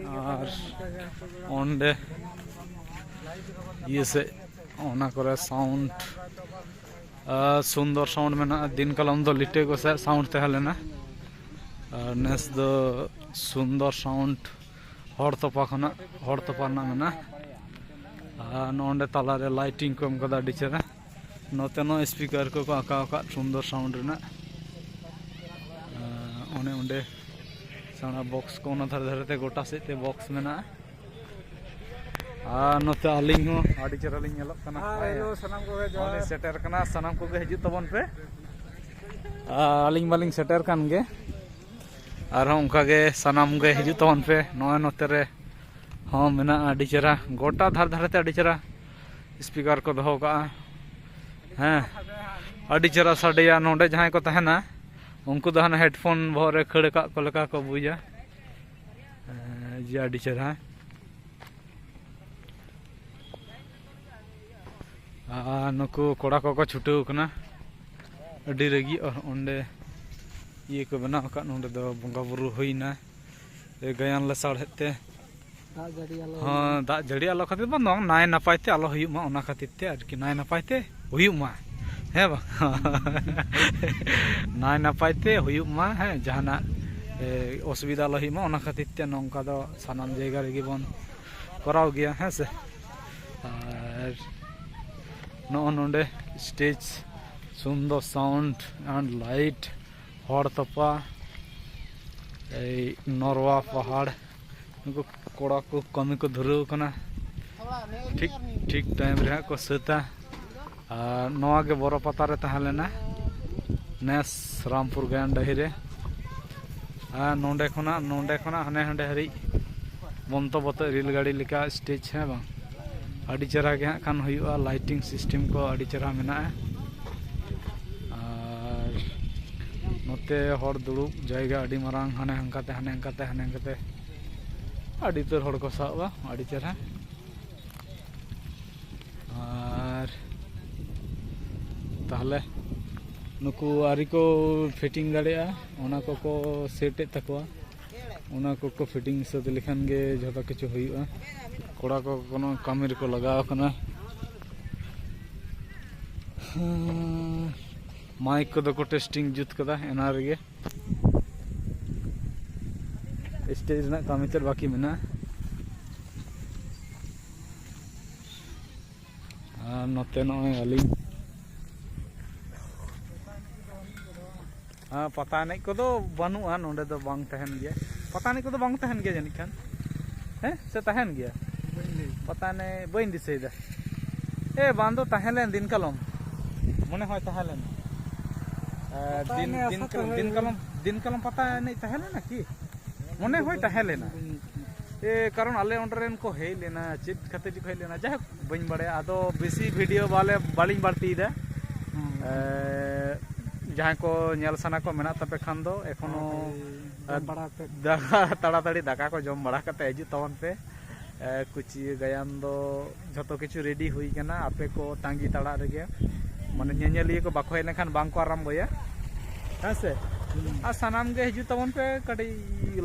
ᱟᱨ ᱚᱸᱰᱮ ᱤᱭᱟᱹ ᱥᱮᱫ, ᱚᱱᱟ ᱠᱚᱨᱮ ᱥᱟᱣᱩᱱᱰ, ᱟᱨ ᱥᱩᱱᱫᱚᱨ ᱥᱟᱣᱩᱱᱰ ᱢᱮᱱᱟᱜᱼᱟ᱾ ᱫᱤᱱ ᱠᱟᱞᱚᱢ ᱫᱚ ᱞᱤᱴᱟᱹ ᱜᱚᱸᱥᱟᱭ ᱥᱟᱣᱩᱱᱰ ᱛᱟᱦᱮᱸ ᱞᱮᱱᱟ, ᱟᱨ ᱱᱮᱥ ᱫᱚ ᱥᱩᱱᱫᱚᱨ ᱥᱟᱣᱩᱱᱰ ᱦᱚᱲ ᱛᱚᱯᱟ ᱠᱷᱚᱱᱟᱜ, ᱦᱚᱲ ᱛᱚᱯᱟ ᱨᱮᱱᱟᱜ ᱢᱮᱱᱟᱜᱼᱟ᱾ ᱟᱨ ᱱᱚᱸᱰᱮ ᱛᱟᱞᱟᱨᱮ ᱞᱟᱭᱴᱤᱝ ᱠᱚ ᱮᱢ ᱠᱟᱫᱟ ᱟᱹᱰᱤ ᱪᱮᱦᱨᱟ᱾ ᱱᱚᱛᱮ ᱱᱚᱣᱟ ᱥᱯᱤᱠᱟᱨ ᱠᱚᱠᱚ ᱟᱸᱠᱟᱣ ᱟᱠᱟᱫ ᱥᱩᱱᱫᱚᱨ ᱥᱟᱣᱩᱱᱰ ᱨᱮᱱᱟᱜ᱾ ᱟᱨ ᱚᱱᱮ ᱚᱸᱰᱮ ᱥᱮᱬᱟ ᱵᱚᱠᱥ ᱠᱚ, ᱚᱱᱟ ᱫᱷᱟᱨᱮ ᱫᱷᱟᱨᱮ ᱛᱮ ᱜᱚᱴᱟ ᱥᱮᱫ ᱛᱮ ᱵᱚᱠᱥ ᱢᱮᱱᱟᱜᱼᱟ᱾ ᱟᱨ ᱱᱚᱛᱮ ᱟᱹᱞᱤᱧ ᱦᱚᱸ ᱟᱹᱰᱤ ᱪᱮᱦᱨᱟ ᱞᱤᱧ ᱧᱮᱞᱚᱜ ᱠᱟᱱᱟ᱾ ᱦᱮᱸ, ᱦᱮᱞᱳ, ᱥᱟᱱᱟᱢ ᱠᱚᱜᱮ ᱡᱚᱦᱟᱨ᱾ ᱱᱚᱜᱼᱚᱭ ᱞᱤᱧ ᱥᱮᱴᱮᱨ ᱠᱟᱱᱟ, ᱥᱟᱱᱟᱢ ᱠᱚᱜᱮ ᱦᱤᱡᱩᱜ ᱛᱟᱵᱚᱱ ᱯᱮ᱾ ᱟᱨ ᱟᱹᱞᱤᱧ ᱢᱟᱞᱤᱧ ᱥᱮᱴᱮᱨ ᱠᱟᱱ ᱜᱮ᱾ ᱟᱨᱦᱚᱸ ᱚᱱᱠᱟ ᱜᱮ ᱥᱟᱱᱟᱢ ᱜᱮ ᱦᱤᱡᱩᱜ ᱛᱟᱵᱚᱱ ᱯᱮ᱾ ᱱᱚᱜᱼᱚᱭ ᱱᱚᱛᱮ ᱨᱮ ᱦᱚᱸ ᱢᱮᱱᱟᱜᱼᱟ ᱟᱹᱰᱤ ᱪᱮᱦᱨᱟ, ᱜᱚᱴᱟ ᱫᱷᱟᱨᱮ ᱫᱷᱟᱨᱮ ᱛᱮ ᱟᱹᱰᱤ ᱪᱮᱦᱨᱟ ᱥᱯᱤᱠᱟᱨ ᱠᱚ ᱫᱚᱦᱚ ᱠᱟᱜᱼᱟ᱾ ᱦᱮᱸ, ᱟᱹᱰᱤ ᱪᱮᱦᱨᱟ ᱥᱟᱰᱮᱭᱟ᱾ ᱱᱚᱰᱮ ᱡᱟᱦᱟᱸᱭ ᱠᱚ ᱛᱟᱦᱮᱱᱟ, ᱩᱱᱠᱩ ᱫᱚ ᱦᱟᱱᱮ ᱦᱮᱰᱯᱷᱳᱱ ᱵᱚᱦᱚᱜ ᱨᱮ ᱠᱷᱟᱹᱲ ᱟᱠᱟᱫ ᱠᱚ ᱞᱮᱠᱟ ᱠᱚ ᱵᱩᱡᱟ᱾ ᱦᱮᱸ, ᱡᱮ ᱟᱹᱰᱤ ᱪᱮᱦᱨᱟ᱾ ᱟᱨ ᱱᱩᱠᱩ ᱠᱚᱲᱟ ᱠᱚᱠᱚ ᱪᱷᱩᱴᱟᱹᱣ ᱠᱟᱱᱟ ᱟᱹᱰᱤ ᱨᱟᱹᱜᱤ᱾ ᱚ, ᱚᱸᱰᱮ ᱤᱭᱟᱹ ᱠᱚ ᱵᱮᱱᱟᱣ ᱟᱠᱟᱫ, ᱱᱚᱸᱰᱮ ᱫᱚ ᱵᱚᱸᱜᱟ ᱵᱩᱨᱩ ᱦᱩᱭᱱᱟ᱾ ᱮ, ᱜᱟᱭᱟᱱ ᱞᱮᱥᱟᱲᱦᱮᱫ ᱛᱮ᱾ ᱫᱟᱜ ᱡᱟᱹᱲᱤ ᱟᱞᱚ ᱦᱚᱸ, ᱫᱟᱜ ᱡᱟᱹᱲᱤ ᱟᱞᱚ ᱠᱷᱟᱹᱛᱤᱨ ᱵᱟᱝ, ᱱᱟᱭ ᱱᱟᱯᱟᱭ ᱛᱮ ᱟᱞᱚ ᱦᱩᱭᱩᱜ ᱢᱟ, ᱚᱱᱟ ᱠᱷᱟᱹᱛᱤᱨ ᱛᱮ ᱟᱨᱠᱤ, ᱱᱟᱭ ᱱᱟᱯᱟᱭ ᱛᱮ ᱦᱩᱭᱩᱜ ᱢᱟ᱾ ᱦᱮᱸ ᱵᱟᱝ? ᱱᱟᱭ ᱱᱟᱯᱟᱭ ᱛᱮ ᱦᱩᱭᱩᱜ ᱢᱟ, ᱦᱮᱸ, ᱡᱟᱦᱟᱱᱟᱜ, ᱮ, ᱚᱥᱩᱵᱤᱫᱷᱟ ᱟᱞᱚ ᱦᱩᱭᱩᱜ ᱢᱟ, ᱚᱱᱟ ᱠᱷᱟᱹᱛᱤᱨ ᱛᱮ ᱱᱚᱝᱠᱟ ᱫᱚ ᱥᱟᱱᱟᱢ ᱡᱟᱭᱜᱟ ᱨᱮᱜᱮ ᱵᱚᱱ ᱠᱚᱨᱟᱣ ᱜᱮᱭᱟ, ᱦᱮᱸ ᱥᱮ᱾ ᱟᱨ ᱱᱚᱜᱼᱚ ᱱᱚᱰᱮ stage, Sundar sound and light, ᱦᱚᱲ ᱛᱚᱯᱟ, ᱮᱭ ᱱᱚᱨᱣᱟ ᱯᱟᱦᱟᱲ᱾ ᱱᱩᱠᱩ ᱠᱚᱲᱟ ᱠᱚ ᱠᱟᱹᱢᱤ ᱠᱚ ᱫᱷᱩᱨᱟᱹᱣ ᱠᱟᱱᱟ᱾ ᱴᱷᱤᱠ, ᱴᱷᱤᱠ ᱴᱟᱭᱤᱢ ᱨᱮ ᱦᱟᱸᱜ ᱠᱚ ᱥᱟᱹᱛᱟ᱾ ᱟᱨ ᱱᱚᱣᱟ ᱜᱮ ᱵᱚᱨᱚ ᱯᱟᱛᱟ ᱨᱮ ᱛᱟᱦᱮᱸ ᱞᱮᱱᱟ ᱱᱮᱥ, ᱨᱟᱢᱯᱩᱨ ᱜᱟᱭᱟᱱ ᱰᱟᱹᱦᱤ ᱨᱮ᱾ ᱟᱨ ᱱᱚᱰᱮ ᱠᱷᱚᱱᱟᱜ, ᱱᱚᱰᱮ ᱠᱷᱚᱱᱟᱜ ᱦᱟᱱᱮ ᱦᱟᱸᱰᱮ ᱦᱟᱹᱨᱤᱡ ᱵᱚᱱᱛᱚ ᱵᱚᱛᱚ ᱨᱮᱹᱞ ᱜᱟᱹᱰᱤ ᱞᱮᱠᱟ ᱥᱴᱮᱡᱽ, ᱦᱮᱸ ᱵᱟᱝ? ᱟᱹᱰᱤ ᱪᱮᱦᱨᱟ ᱜᱮ ᱦᱟᱸᱜ ᱠᱷᱟᱱ ᱦᱩᱭᱩᱜᱼᱟ, lighting system ᱠᱚ ᱟᱹᱰᱤ ᱪᱮᱦᱨᱟ ᱢᱮᱱᱟᱜᱼᱟ᱾ ᱟᱨ ᱱᱚᱛᱮ ᱦᱚᱲ ᱫᱩᱲᱩᱵ ᱡᱟᱭᱜᱟ ᱟᱹᱰᱤ ᱢᱟᱨᱟᱝ, ᱦᱟᱱᱮ ᱦᱟᱱᱠᱟᱛᱮ, ᱦᱟᱱᱮ ᱦᱟᱱᱠᱟᱛᱮ, ᱦᱟᱱᱮ ᱦᱟᱱᱠᱟᱛᱮ ᱟᱹᱰᱤ ᱩᱛᱟᱹᱨ ᱦᱚᱲ ᱠᱚ ᱥᱟᱵᱼᱟ, ᱟᱹᱰᱤ ᱪᱮᱦᱨᱟ᱾ ᱟᱨ ᱛᱟᱦᱞᱮ ᱱᱩᱠᱩ ᱟᱹᱣᱨᱤ ᱠᱚ fitting ᱫᱟᱲᱮᱭᱟᱜᱼᱟ, ᱚᱱᱟ ᱠᱚᱠᱚ set ᱮᱫ ᱛᱟᱠᱚᱣᱟ᱾ ᱚᱱᱟ ᱠᱚᱠᱚ fitting ᱥᱟᱹᱛ ᱞᱮᱠᱷᱟᱱ ᱜᱮ ᱡᱷᱚᱛᱚ ᱠᱤᱪᱷᱩ ᱦᱩᱭᱩᱜᱼᱟ᱾ ᱠᱚᱲᱟ ᱠᱚ ᱠᱳᱱᱳ ᱠᱟᱹᱢᱤ ᱨᱮᱠᱚ ᱞᱟᱜᱟᱣ ᱠᱟᱱᱟ᱾ ᱦᱮᱸ, mic ᱠᱚᱫᱚ ᱠᱚ testing ᱡᱩᱛ ᱠᱟᱫᱟ ᱮᱱᱟ ᱨᱮᱜᱮ᱾ Stage ᱨᱮᱱᱟᱜ ᱠᱟᱹᱢᱤ ᱛᱮᱫ ᱵᱟᱹᱠᱤ ᱢᱮᱱᱟᱜᱼᱟ᱾ ᱟᱨ ᱱᱚᱛᱮ ᱱᱚᱜᱼᱚᱭ ᱟᱹᱞᱤᱧ᱾ ᱦᱮᱸ, ᱯᱟᱛᱟ ᱮᱱᱮᱡ ᱠᱚᱫᱚ ᱵᱟᱹᱱᱩᱜᱼᱟ, ᱱᱚᱰᱮ ᱫᱚ ᱵᱟᱝ ᱛᱟᱦᱮᱱ ᱜᱮᱭᱟ᱾ ᱯᱟᱛᱟ ᱮᱱᱮᱡ ᱠᱚᱫᱚ ᱵᱟᱝ ᱛᱟᱦᱮᱱ ᱜᱮᱭᱟ ᱡᱟᱹᱱᱤᱡ ᱠᱷᱟᱱ᱾ ᱦᱮᱸ, ᱥᱮ ᱛᱟᱦᱮᱱ ᱜᱮᱭᱟ? ᱵᱟᱹᱧ ᱞᱟᱹᱭ ᱯᱟᱛᱟ ᱮᱱᱮᱡ ᱵᱟᱹᱧ ᱫᱤᱥᱟᱹᱭᱮᱫᱟ᱾ ᱮ, ᱵᱟᱝ ᱫᱚ ᱛᱟᱦᱮᱸ ᱞᱮᱱ ᱫᱤᱱ ᱠᱟᱞᱚᱢ, ᱢᱚᱱᱮ ᱦᱚᱭ ᱛᱟᱦᱮᱸ ᱞᱮᱱᱟ᱾ ᱮ, ᱯᱟᱛᱟ ᱫᱤᱱ ᱮᱱᱮᱡ ᱫᱤᱱ ᱟᱥᱟ ᱠᱟᱞᱚᱢ ᱛᱟᱦᱮᱸ ᱫᱤᱱ ᱞᱮᱱᱟ᱾ ᱠᱟᱞᱚᱢ ᱫᱤᱱ ᱠᱟᱞᱚᱢ ᱯᱟᱛᱟ ᱮᱱᱮᱡ ᱛᱟᱦᱮᱸ ᱞᱮᱱᱟ ᱠᱤ? ᱢᱚᱱᱮ ᱦᱚᱭ ᱛᱟᱦᱮᱸ ᱞᱮᱱᱟ᱾ ᱮ, ᱠᱟᱨᱚᱱ ᱟᱞᱮ ᱚᱸᱰᱮ ᱨᱮᱱ ᱠᱚ ᱦᱮᱡ ᱞᱮᱱᱟ, ᱪᱮᱫ ᱠᱷᱟᱹᱛᱤᱨ ᱪᱚᱠᱚ ᱦᱮᱡ ᱞᱮᱱᱟ, ᱡᱟᱭᱦᱳᱠ, ᱵᱟᱹᱧ ᱵᱟᱲᱟᱭᱟ᱾ ᱟᱫᱚ ᱵᱮᱥᱤ ᱵᱷᱤᱰᱤᱭᱳ ᱵᱟᱞᱮ ᱵᱟᱹᱞᱤᱧ ᱵᱟᱹᱲᱛᱤᱭᱮᱫᱟ᱾ ᱦᱩᱸ᱾ ᱮ, ᱡᱟᱦᱟᱸᱭ ᱠᱚ ᱧᱮᱞ ᱥᱟᱱᱟ ᱠᱚ ᱢᱮᱱᱟᱜ ᱛᱟᱯᱮ ᱠᱷᱟᱱ ᱫᱚ ᱮᱠᱷᱚᱱᱳ, ᱛᱟᱲᱟᱛᱟᱲᱤ ᱡᱚᱢ ᱵᱟᱲᱟ ᱠᱟᱛᱮ᱾ ᱫᱟ-, ᱛᱟᱲᱟᱛᱟᱲᱤ ᱫᱟᱠᱟ ᱠᱚ ᱡᱚᱢ ᱵᱟᱲᱟ ᱠᱟᱛᱮ ᱦᱤᱡᱩᱜ ᱛᱟᱵᱚᱱ ᱯᱮ᱾ ᱮ, ᱠᱩᱪᱤ ᱜᱟᱭᱟᱱ ᱫᱚ ᱡᱷᱚᱛᱚ ᱠᱤᱪᱷᱩ ᱨᱮᱰᱤ ᱦᱩᱭ ᱠᱟᱱᱟ, ᱟᱯᱮ ᱠᱚ ᱛᱟᱺᱜᱤ ᱛᱟᱲᱟᱜ ᱨᱮᱜᱮ᱾ ᱢᱟᱱᱮ, ᱧᱮᱧᱮᱞᱤᱭᱟᱹ ᱠᱚ ᱵᱟᱠᱚ ᱦᱮᱡ ᱞᱮᱱᱠᱷᱟᱱ ᱵᱟᱝ ᱠᱚ ᱟᱨᱟᱢᱵᱚᱭᱟ, ᱦᱮᱸ ᱥᱮ? ᱦᱩᱸ᱾ ᱟᱨ ᱥᱟᱱᱟᱢ ᱜᱮ ᱦᱤᱡᱩᱜ ᱛᱟᱵᱚᱱ ᱯᱮ, ᱠᱟᱹᱴᱤᱡ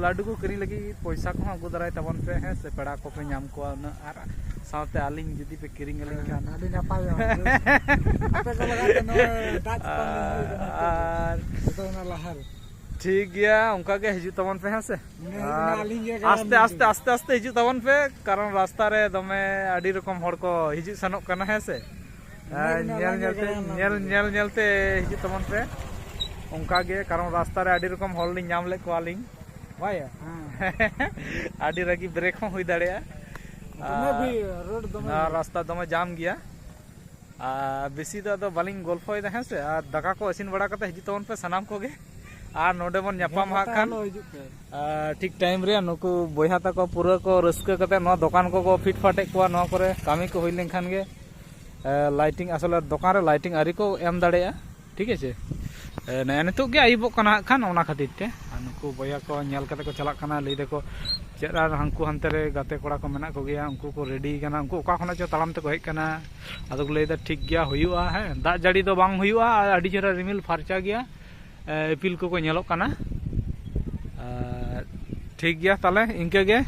ᱞᱟᱹᱰᱩ ᱠᱚ ᱠᱤᱨᱤᱧ ᱞᱟᱹᱜᱤᱫ ᱯᱚᱭᱥᱟ ᱠᱚᱦᱚᱸ ᱟᱹᱜᱩ ᱫᱟᱨᱟᱭ ᱛᱟᱵᱚᱱ ᱯᱮ, ᱦᱮᱸ ᱥᱮ? ᱯᱮᱲᱟ ᱠᱚᱯᱮ ᱧᱟᱢ ᱠᱚᱣᱟ ᱩᱱᱟᱹᱜ, ᱟᱨ ᱥᱟᱶᱛᱮ ᱟᱹᱞᱤᱧ ᱡᱩᱫᱤ ᱯᱮ ᱠᱤᱨᱤᱧ ᱟᱹᱞᱤᱧ ᱠᱷᱟᱱ᱾ ᱦᱮᱸ, ᱟᱹᱰᱤ ᱱᱟᱯᱟᱭᱚᱜᱼᱟ᱾ ᱟᱯᱮ ᱠᱚ ᱞᱟᱜᱟᱛ ᱛᱮ ᱱᱚᱣᱟ ᱫᱟᱜ ᱪᱮᱛᱟᱱ ᱨᱮ ᱦᱩᱭ ᱠᱟᱱᱟ᱾ ᱟᱨ ᱡᱚᱛᱚ ᱚᱱᱟ ᱞᱟᱦᱟ ᱨᱮ᱾ ᱴᱷᱤᱠ ᱜᱮᱭᱟ, ᱚᱱᱠᱟ ᱜᱮ ᱦᱤᱡᱩᱜ ᱛᱟᱵᱚᱱ ᱯᱮ, ᱦᱮᱸ ᱥᱮ? ᱢᱚᱱᱮ ᱦᱩᱭᱩᱜ ᱠᱟᱱᱟ ᱟᱨ ᱟᱹᱞᱤᱧ ᱜᱮ ᱜᱟᱭᱟᱱ ᱟᱥᱛᱮ ᱟᱥᱛᱮ ᱢᱮᱱᱛᱮ᱾ ᱟᱥᱛᱮ ᱟᱥᱛᱮ ᱦᱤᱡᱩᱜ ᱛᱟᱵᱚᱱ ᱯᱮ, ᱠᱟᱨᱚᱱ ᱨᱟᱥᱛᱟ ᱨᱮ ᱫᱚᱢᱮ ᱟᱹᱰᱤ ᱨᱚᱠᱚᱢ ᱦᱚᱲ ᱠᱚ ᱦᱤᱡᱩᱜ ᱥᱮᱱᱚᱜ ᱠᱟᱱᱟ, ᱦᱮᱸ ᱥᱮ? ᱢᱚᱱᱮ ᱦᱩᱭᱩᱜ ᱠᱟᱱᱟ ᱧᱮᱞ ᱟᱹᱞᱤᱧ ᱜᱮ ᱧᱮᱞ ᱛᱮ, ᱜᱟᱭᱟᱱ ᱧᱮᱞ ᱢᱮᱱᱛᱮ᱾ ᱧᱮᱞ ᱧᱮᱞ ᱛᱮ ᱦᱤᱡᱩᱜ ᱛᱟᱵᱚᱱ ᱯᱮ᱾ ᱚᱱᱠᱟ ᱜᱮ, ᱠᱟᱨᱚᱱ ᱨᱟᱥᱛᱟ ᱨᱮ ᱟᱹᱰᱤ ᱨᱚᱠᱚᱢ ᱦᱚᱲ ᱞᱤᱧ ᱧᱟᱢ ᱞᱮᱫ ᱠᱚᱣᱟ ᱞᱤᱧ, ᱵᱟᱭᱟ? ᱦᱮᱸ᱾ ᱟᱹᱰᱤ ᱨᱟᱹᱜᱤ ᱵᱨᱮᱠ ᱦᱚᱸ ᱦᱩᱭ ᱫᱟᱲᱮᱭᱟᱜᱼᱟ᱾ ᱫᱚᱢᱮ ᱟᱨ ᱵᱷᱤᱲ, ᱨᱳᱰ ᱫᱚᱢᱮ ᱱᱚᱣᱟ ᱵᱷᱤᱲ᱾ ᱨᱟᱥᱛᱟ ᱫᱚᱢᱮ ᱡᱟᱢ ᱜᱮᱭᱟ᱾ ᱟᱨ ᱵᱮᱥᱤ ᱫᱚ ᱟᱫᱚ ᱵᱟᱹᱞᱤᱧ ᱜᱚᱞᱯᱷᱚᱭᱮᱫᱟ, ᱦᱮᱸ ᱥᱮ? ᱟᱨ ᱫᱟᱠᱟ ᱠᱚ ᱤᱥᱤᱱ ᱵᱟᱲᱟ ᱠᱟᱛᱮ ᱦᱤᱡᱩᱜ ᱛᱟᱵᱚᱱ ᱯᱮ ᱥᱟᱱᱟᱢ ᱠᱚᱜᱮ᱾ ᱟᱨ ᱱᱚᱰᱮ ᱵᱚᱱ ᱦᱮᱸ, ᱧᱟᱯᱟᱢ ᱦᱟᱸᱜ ᱜᱟᱯᱟ ᱠᱷᱟᱱ᱾ ᱦᱤᱞᱳᱜ ᱦᱤᱡᱩᱜ ᱯᱮ᱾ ᱟᱨ ᱴᱷᱤᱠ ᱴᱟᱭᱤᱢ ᱨᱮ ᱱᱩᱠᱩ ᱵᱚᱭᱦᱟ ᱛᱟᱠᱚ ᱯᱩᱨᱟᱹ ᱠᱚ ᱨᱟᱹᱥᱠᱟᱹ ᱠᱟᱛᱮ ᱱᱚᱣᱟ ᱫᱚᱠᱟᱱ ᱠᱚᱠᱚ ᱯᱷᱤᱴ ᱯᱷᱟᱴᱮᱫ ᱠᱚᱣᱟ᱾ ᱱᱚᱣᱟ ᱠᱚᱨᱮ ᱠᱟᱹᱢᱤ ᱠᱚ ᱦᱩᱭ ᱞᱮᱱᱠᱷᱟᱱ ᱜᱮ, ᱮ, ᱞᱟᱭᱴᱤᱝ, ᱟᱥᱚᱞᱮ ᱫᱚᱠᱟᱱ ᱨᱮ ᱞᱟᱭᱴᱤᱝ ᱟᱹᱣᱨᱤ ᱠᱚ ᱮᱢ ᱫᱟᱲᱮᱭᱟᱜᱼᱟ, ᱴᱷᱤᱠ ᱟᱪᱷᱮ? ᱮ, ᱱᱮᱜᱼᱮ ᱱᱤᱛᱚᱜ ᱜᱮ ᱟᱹᱭᱩᱵᱚᱜ ᱠᱟᱱᱟ ᱦᱟᱸᱜ ᱠᱷᱟᱱ, ᱚᱱᱟ ᱠᱷᱟᱹᱛᱤᱨ ᱛᱮ᱾ ᱟᱨ ᱱᱩᱠᱩ ᱵᱚᱭᱦᱟ ᱠᱚ ᱧᱮᱞ ᱠᱟᱛᱮ ᱠᱚ ᱪᱟᱞᱟᱜ ᱠᱟᱱᱟ, ᱞᱟᱹᱭ ᱫᱟᱠᱚ ᱪᱮᱫ ᱟᱨ ᱦᱟᱱᱠᱩ ᱦᱟᱱᱛᱮ ᱨᱮ ᱜᱟᱛᱮ ᱠᱚᱲᱟ ᱠᱚ ᱢᱮᱱᱟᱜ ᱠᱚᱜᱮᱭᱟ, ᱩᱱᱠᱩ ᱠᱚ ᱨᱮᱰᱤ ᱠᱟᱱᱟ, ᱩᱱᱠᱩ ᱚᱠᱟ ᱠᱷᱚᱱᱟᱜ ᱪᱚ ᱛᱟᱲᱟᱢ ᱛᱮᱠᱚ ᱦᱮᱡ ᱠᱟᱱᱟ᱾ ᱟᱫᱚ ᱠᱚ ᱞᱟᱹᱭᱫᱟ, "ᱴᱷᱤᱠ ᱜᱮᱭᱟ, ᱦᱩᱭᱩᱜᱼᱟ, ᱦᱮᱸ, ᱫᱟᱜ ᱡᱟᱹᱲᱤ ᱫᱚ ᱵᱟᱝ ᱦᱩᱭᱩᱜᱼᱟ, ᱟᱨ ᱟᱹᱰᱤ ᱪᱮᱦᱨᱟ ᱨᱤᱢᱤᱞ ᱯᱷᱟᱨᱪᱟ ᱜᱮᱭᱟ, ᱮ, ᱤᱯᱤᱞ ᱠᱚᱠᱚ ᱧᱮᱞᱚᱜ ᱠᱟᱱᱟ᱾" ᱟᱨ ᱴᱷᱤᱠ ᱜᱮᱭᱟ, ᱛᱟᱦᱞᱮ ᱤᱱᱠᱟᱹ ᱜᱮ᱾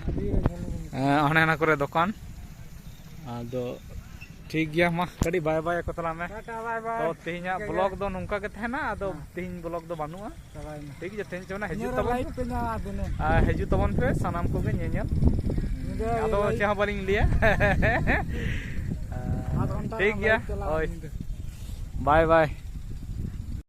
ᱮ, ᱚᱱᱮ ᱚᱱᱟ ᱠᱚᱨᱮ ᱫᱚᱠᱟᱱ᱾ ᱟᱫᱚ ᱴᱷᱤᱠ ᱜᱮᱭᱟ, ᱢᱟ ᱠᱟᱹᱴᱤᱡ ᱵᱟᱭ ᱵᱟᱭ ᱠᱚ ᱛᱟᱞᱟᱝ ᱢᱮ᱾ ᱴᱟᱴᱟ, ᱵᱟᱭ ᱵᱟᱭ᱾ ᱛᱚ, ᱛᱮᱦᱮᱧᱟᱜ ᱴᱷᱤᱠ ᱜᱮᱭᱟ᱾ ᱵᱞᱚᱜ ᱫᱚ ᱱᱚᱝᱠᱟ ᱜᱮ ᱛᱟᱦᱮᱱᱟ, ᱟᱫᱚ ᱦᱮᱸ᱾ ᱛᱮᱦᱮᱧ ᱵᱞᱚᱜ ᱫᱚ ᱵᱟᱹᱱᱩᱜᱼᱟ᱾ ᱪᱟᱵᱟᱭᱮᱱᱟ᱾ ᱴᱷᱤᱠ ᱜᱮᱭᱟ, ᱛᱮᱦᱮᱧ ᱪᱮ ᱢᱟᱱᱮ ᱦᱤᱡᱩᱜ ᱤᱱᱟᱹ ᱨᱮ ᱛᱟᱵᱚᱱ ᱞᱟᱭᱤᱴ ᱯᱮ ᱧᱟᱢᱟ ᱫᱤᱱᱟᱹᱢ᱾ ᱟᱨ ᱦᱤᱡᱩᱜ ᱛᱟᱵᱚᱱ ᱯᱮ ᱥᱟᱱᱟᱢ ᱠᱚᱜᱮ ᱧᱮᱧᱮᱞ᱾ ᱧᱤᱫᱟᱹ ᱟᱫᱚ ᱞᱟᱭᱤᱴ᱾ ᱪᱮᱫ ᱦᱚᱸ ᱵᱟᱹᱞᱤᱧ ᱞᱟᱹᱭᱟ᱾ ᱟᱫ ᱜᱷᱚᱱᱴᱟ ᱴᱷᱤᱠ ᱜᱟᱱ ᱜᱮᱭᱟ, ᱞᱟᱭᱤᱴ ᱪᱟᱞᱟᱣ ᱦᱳᱭ᱾ ᱧᱤᱫᱟᱹ᱾ ᱵᱟᱭ ᱵᱟᱭ᱾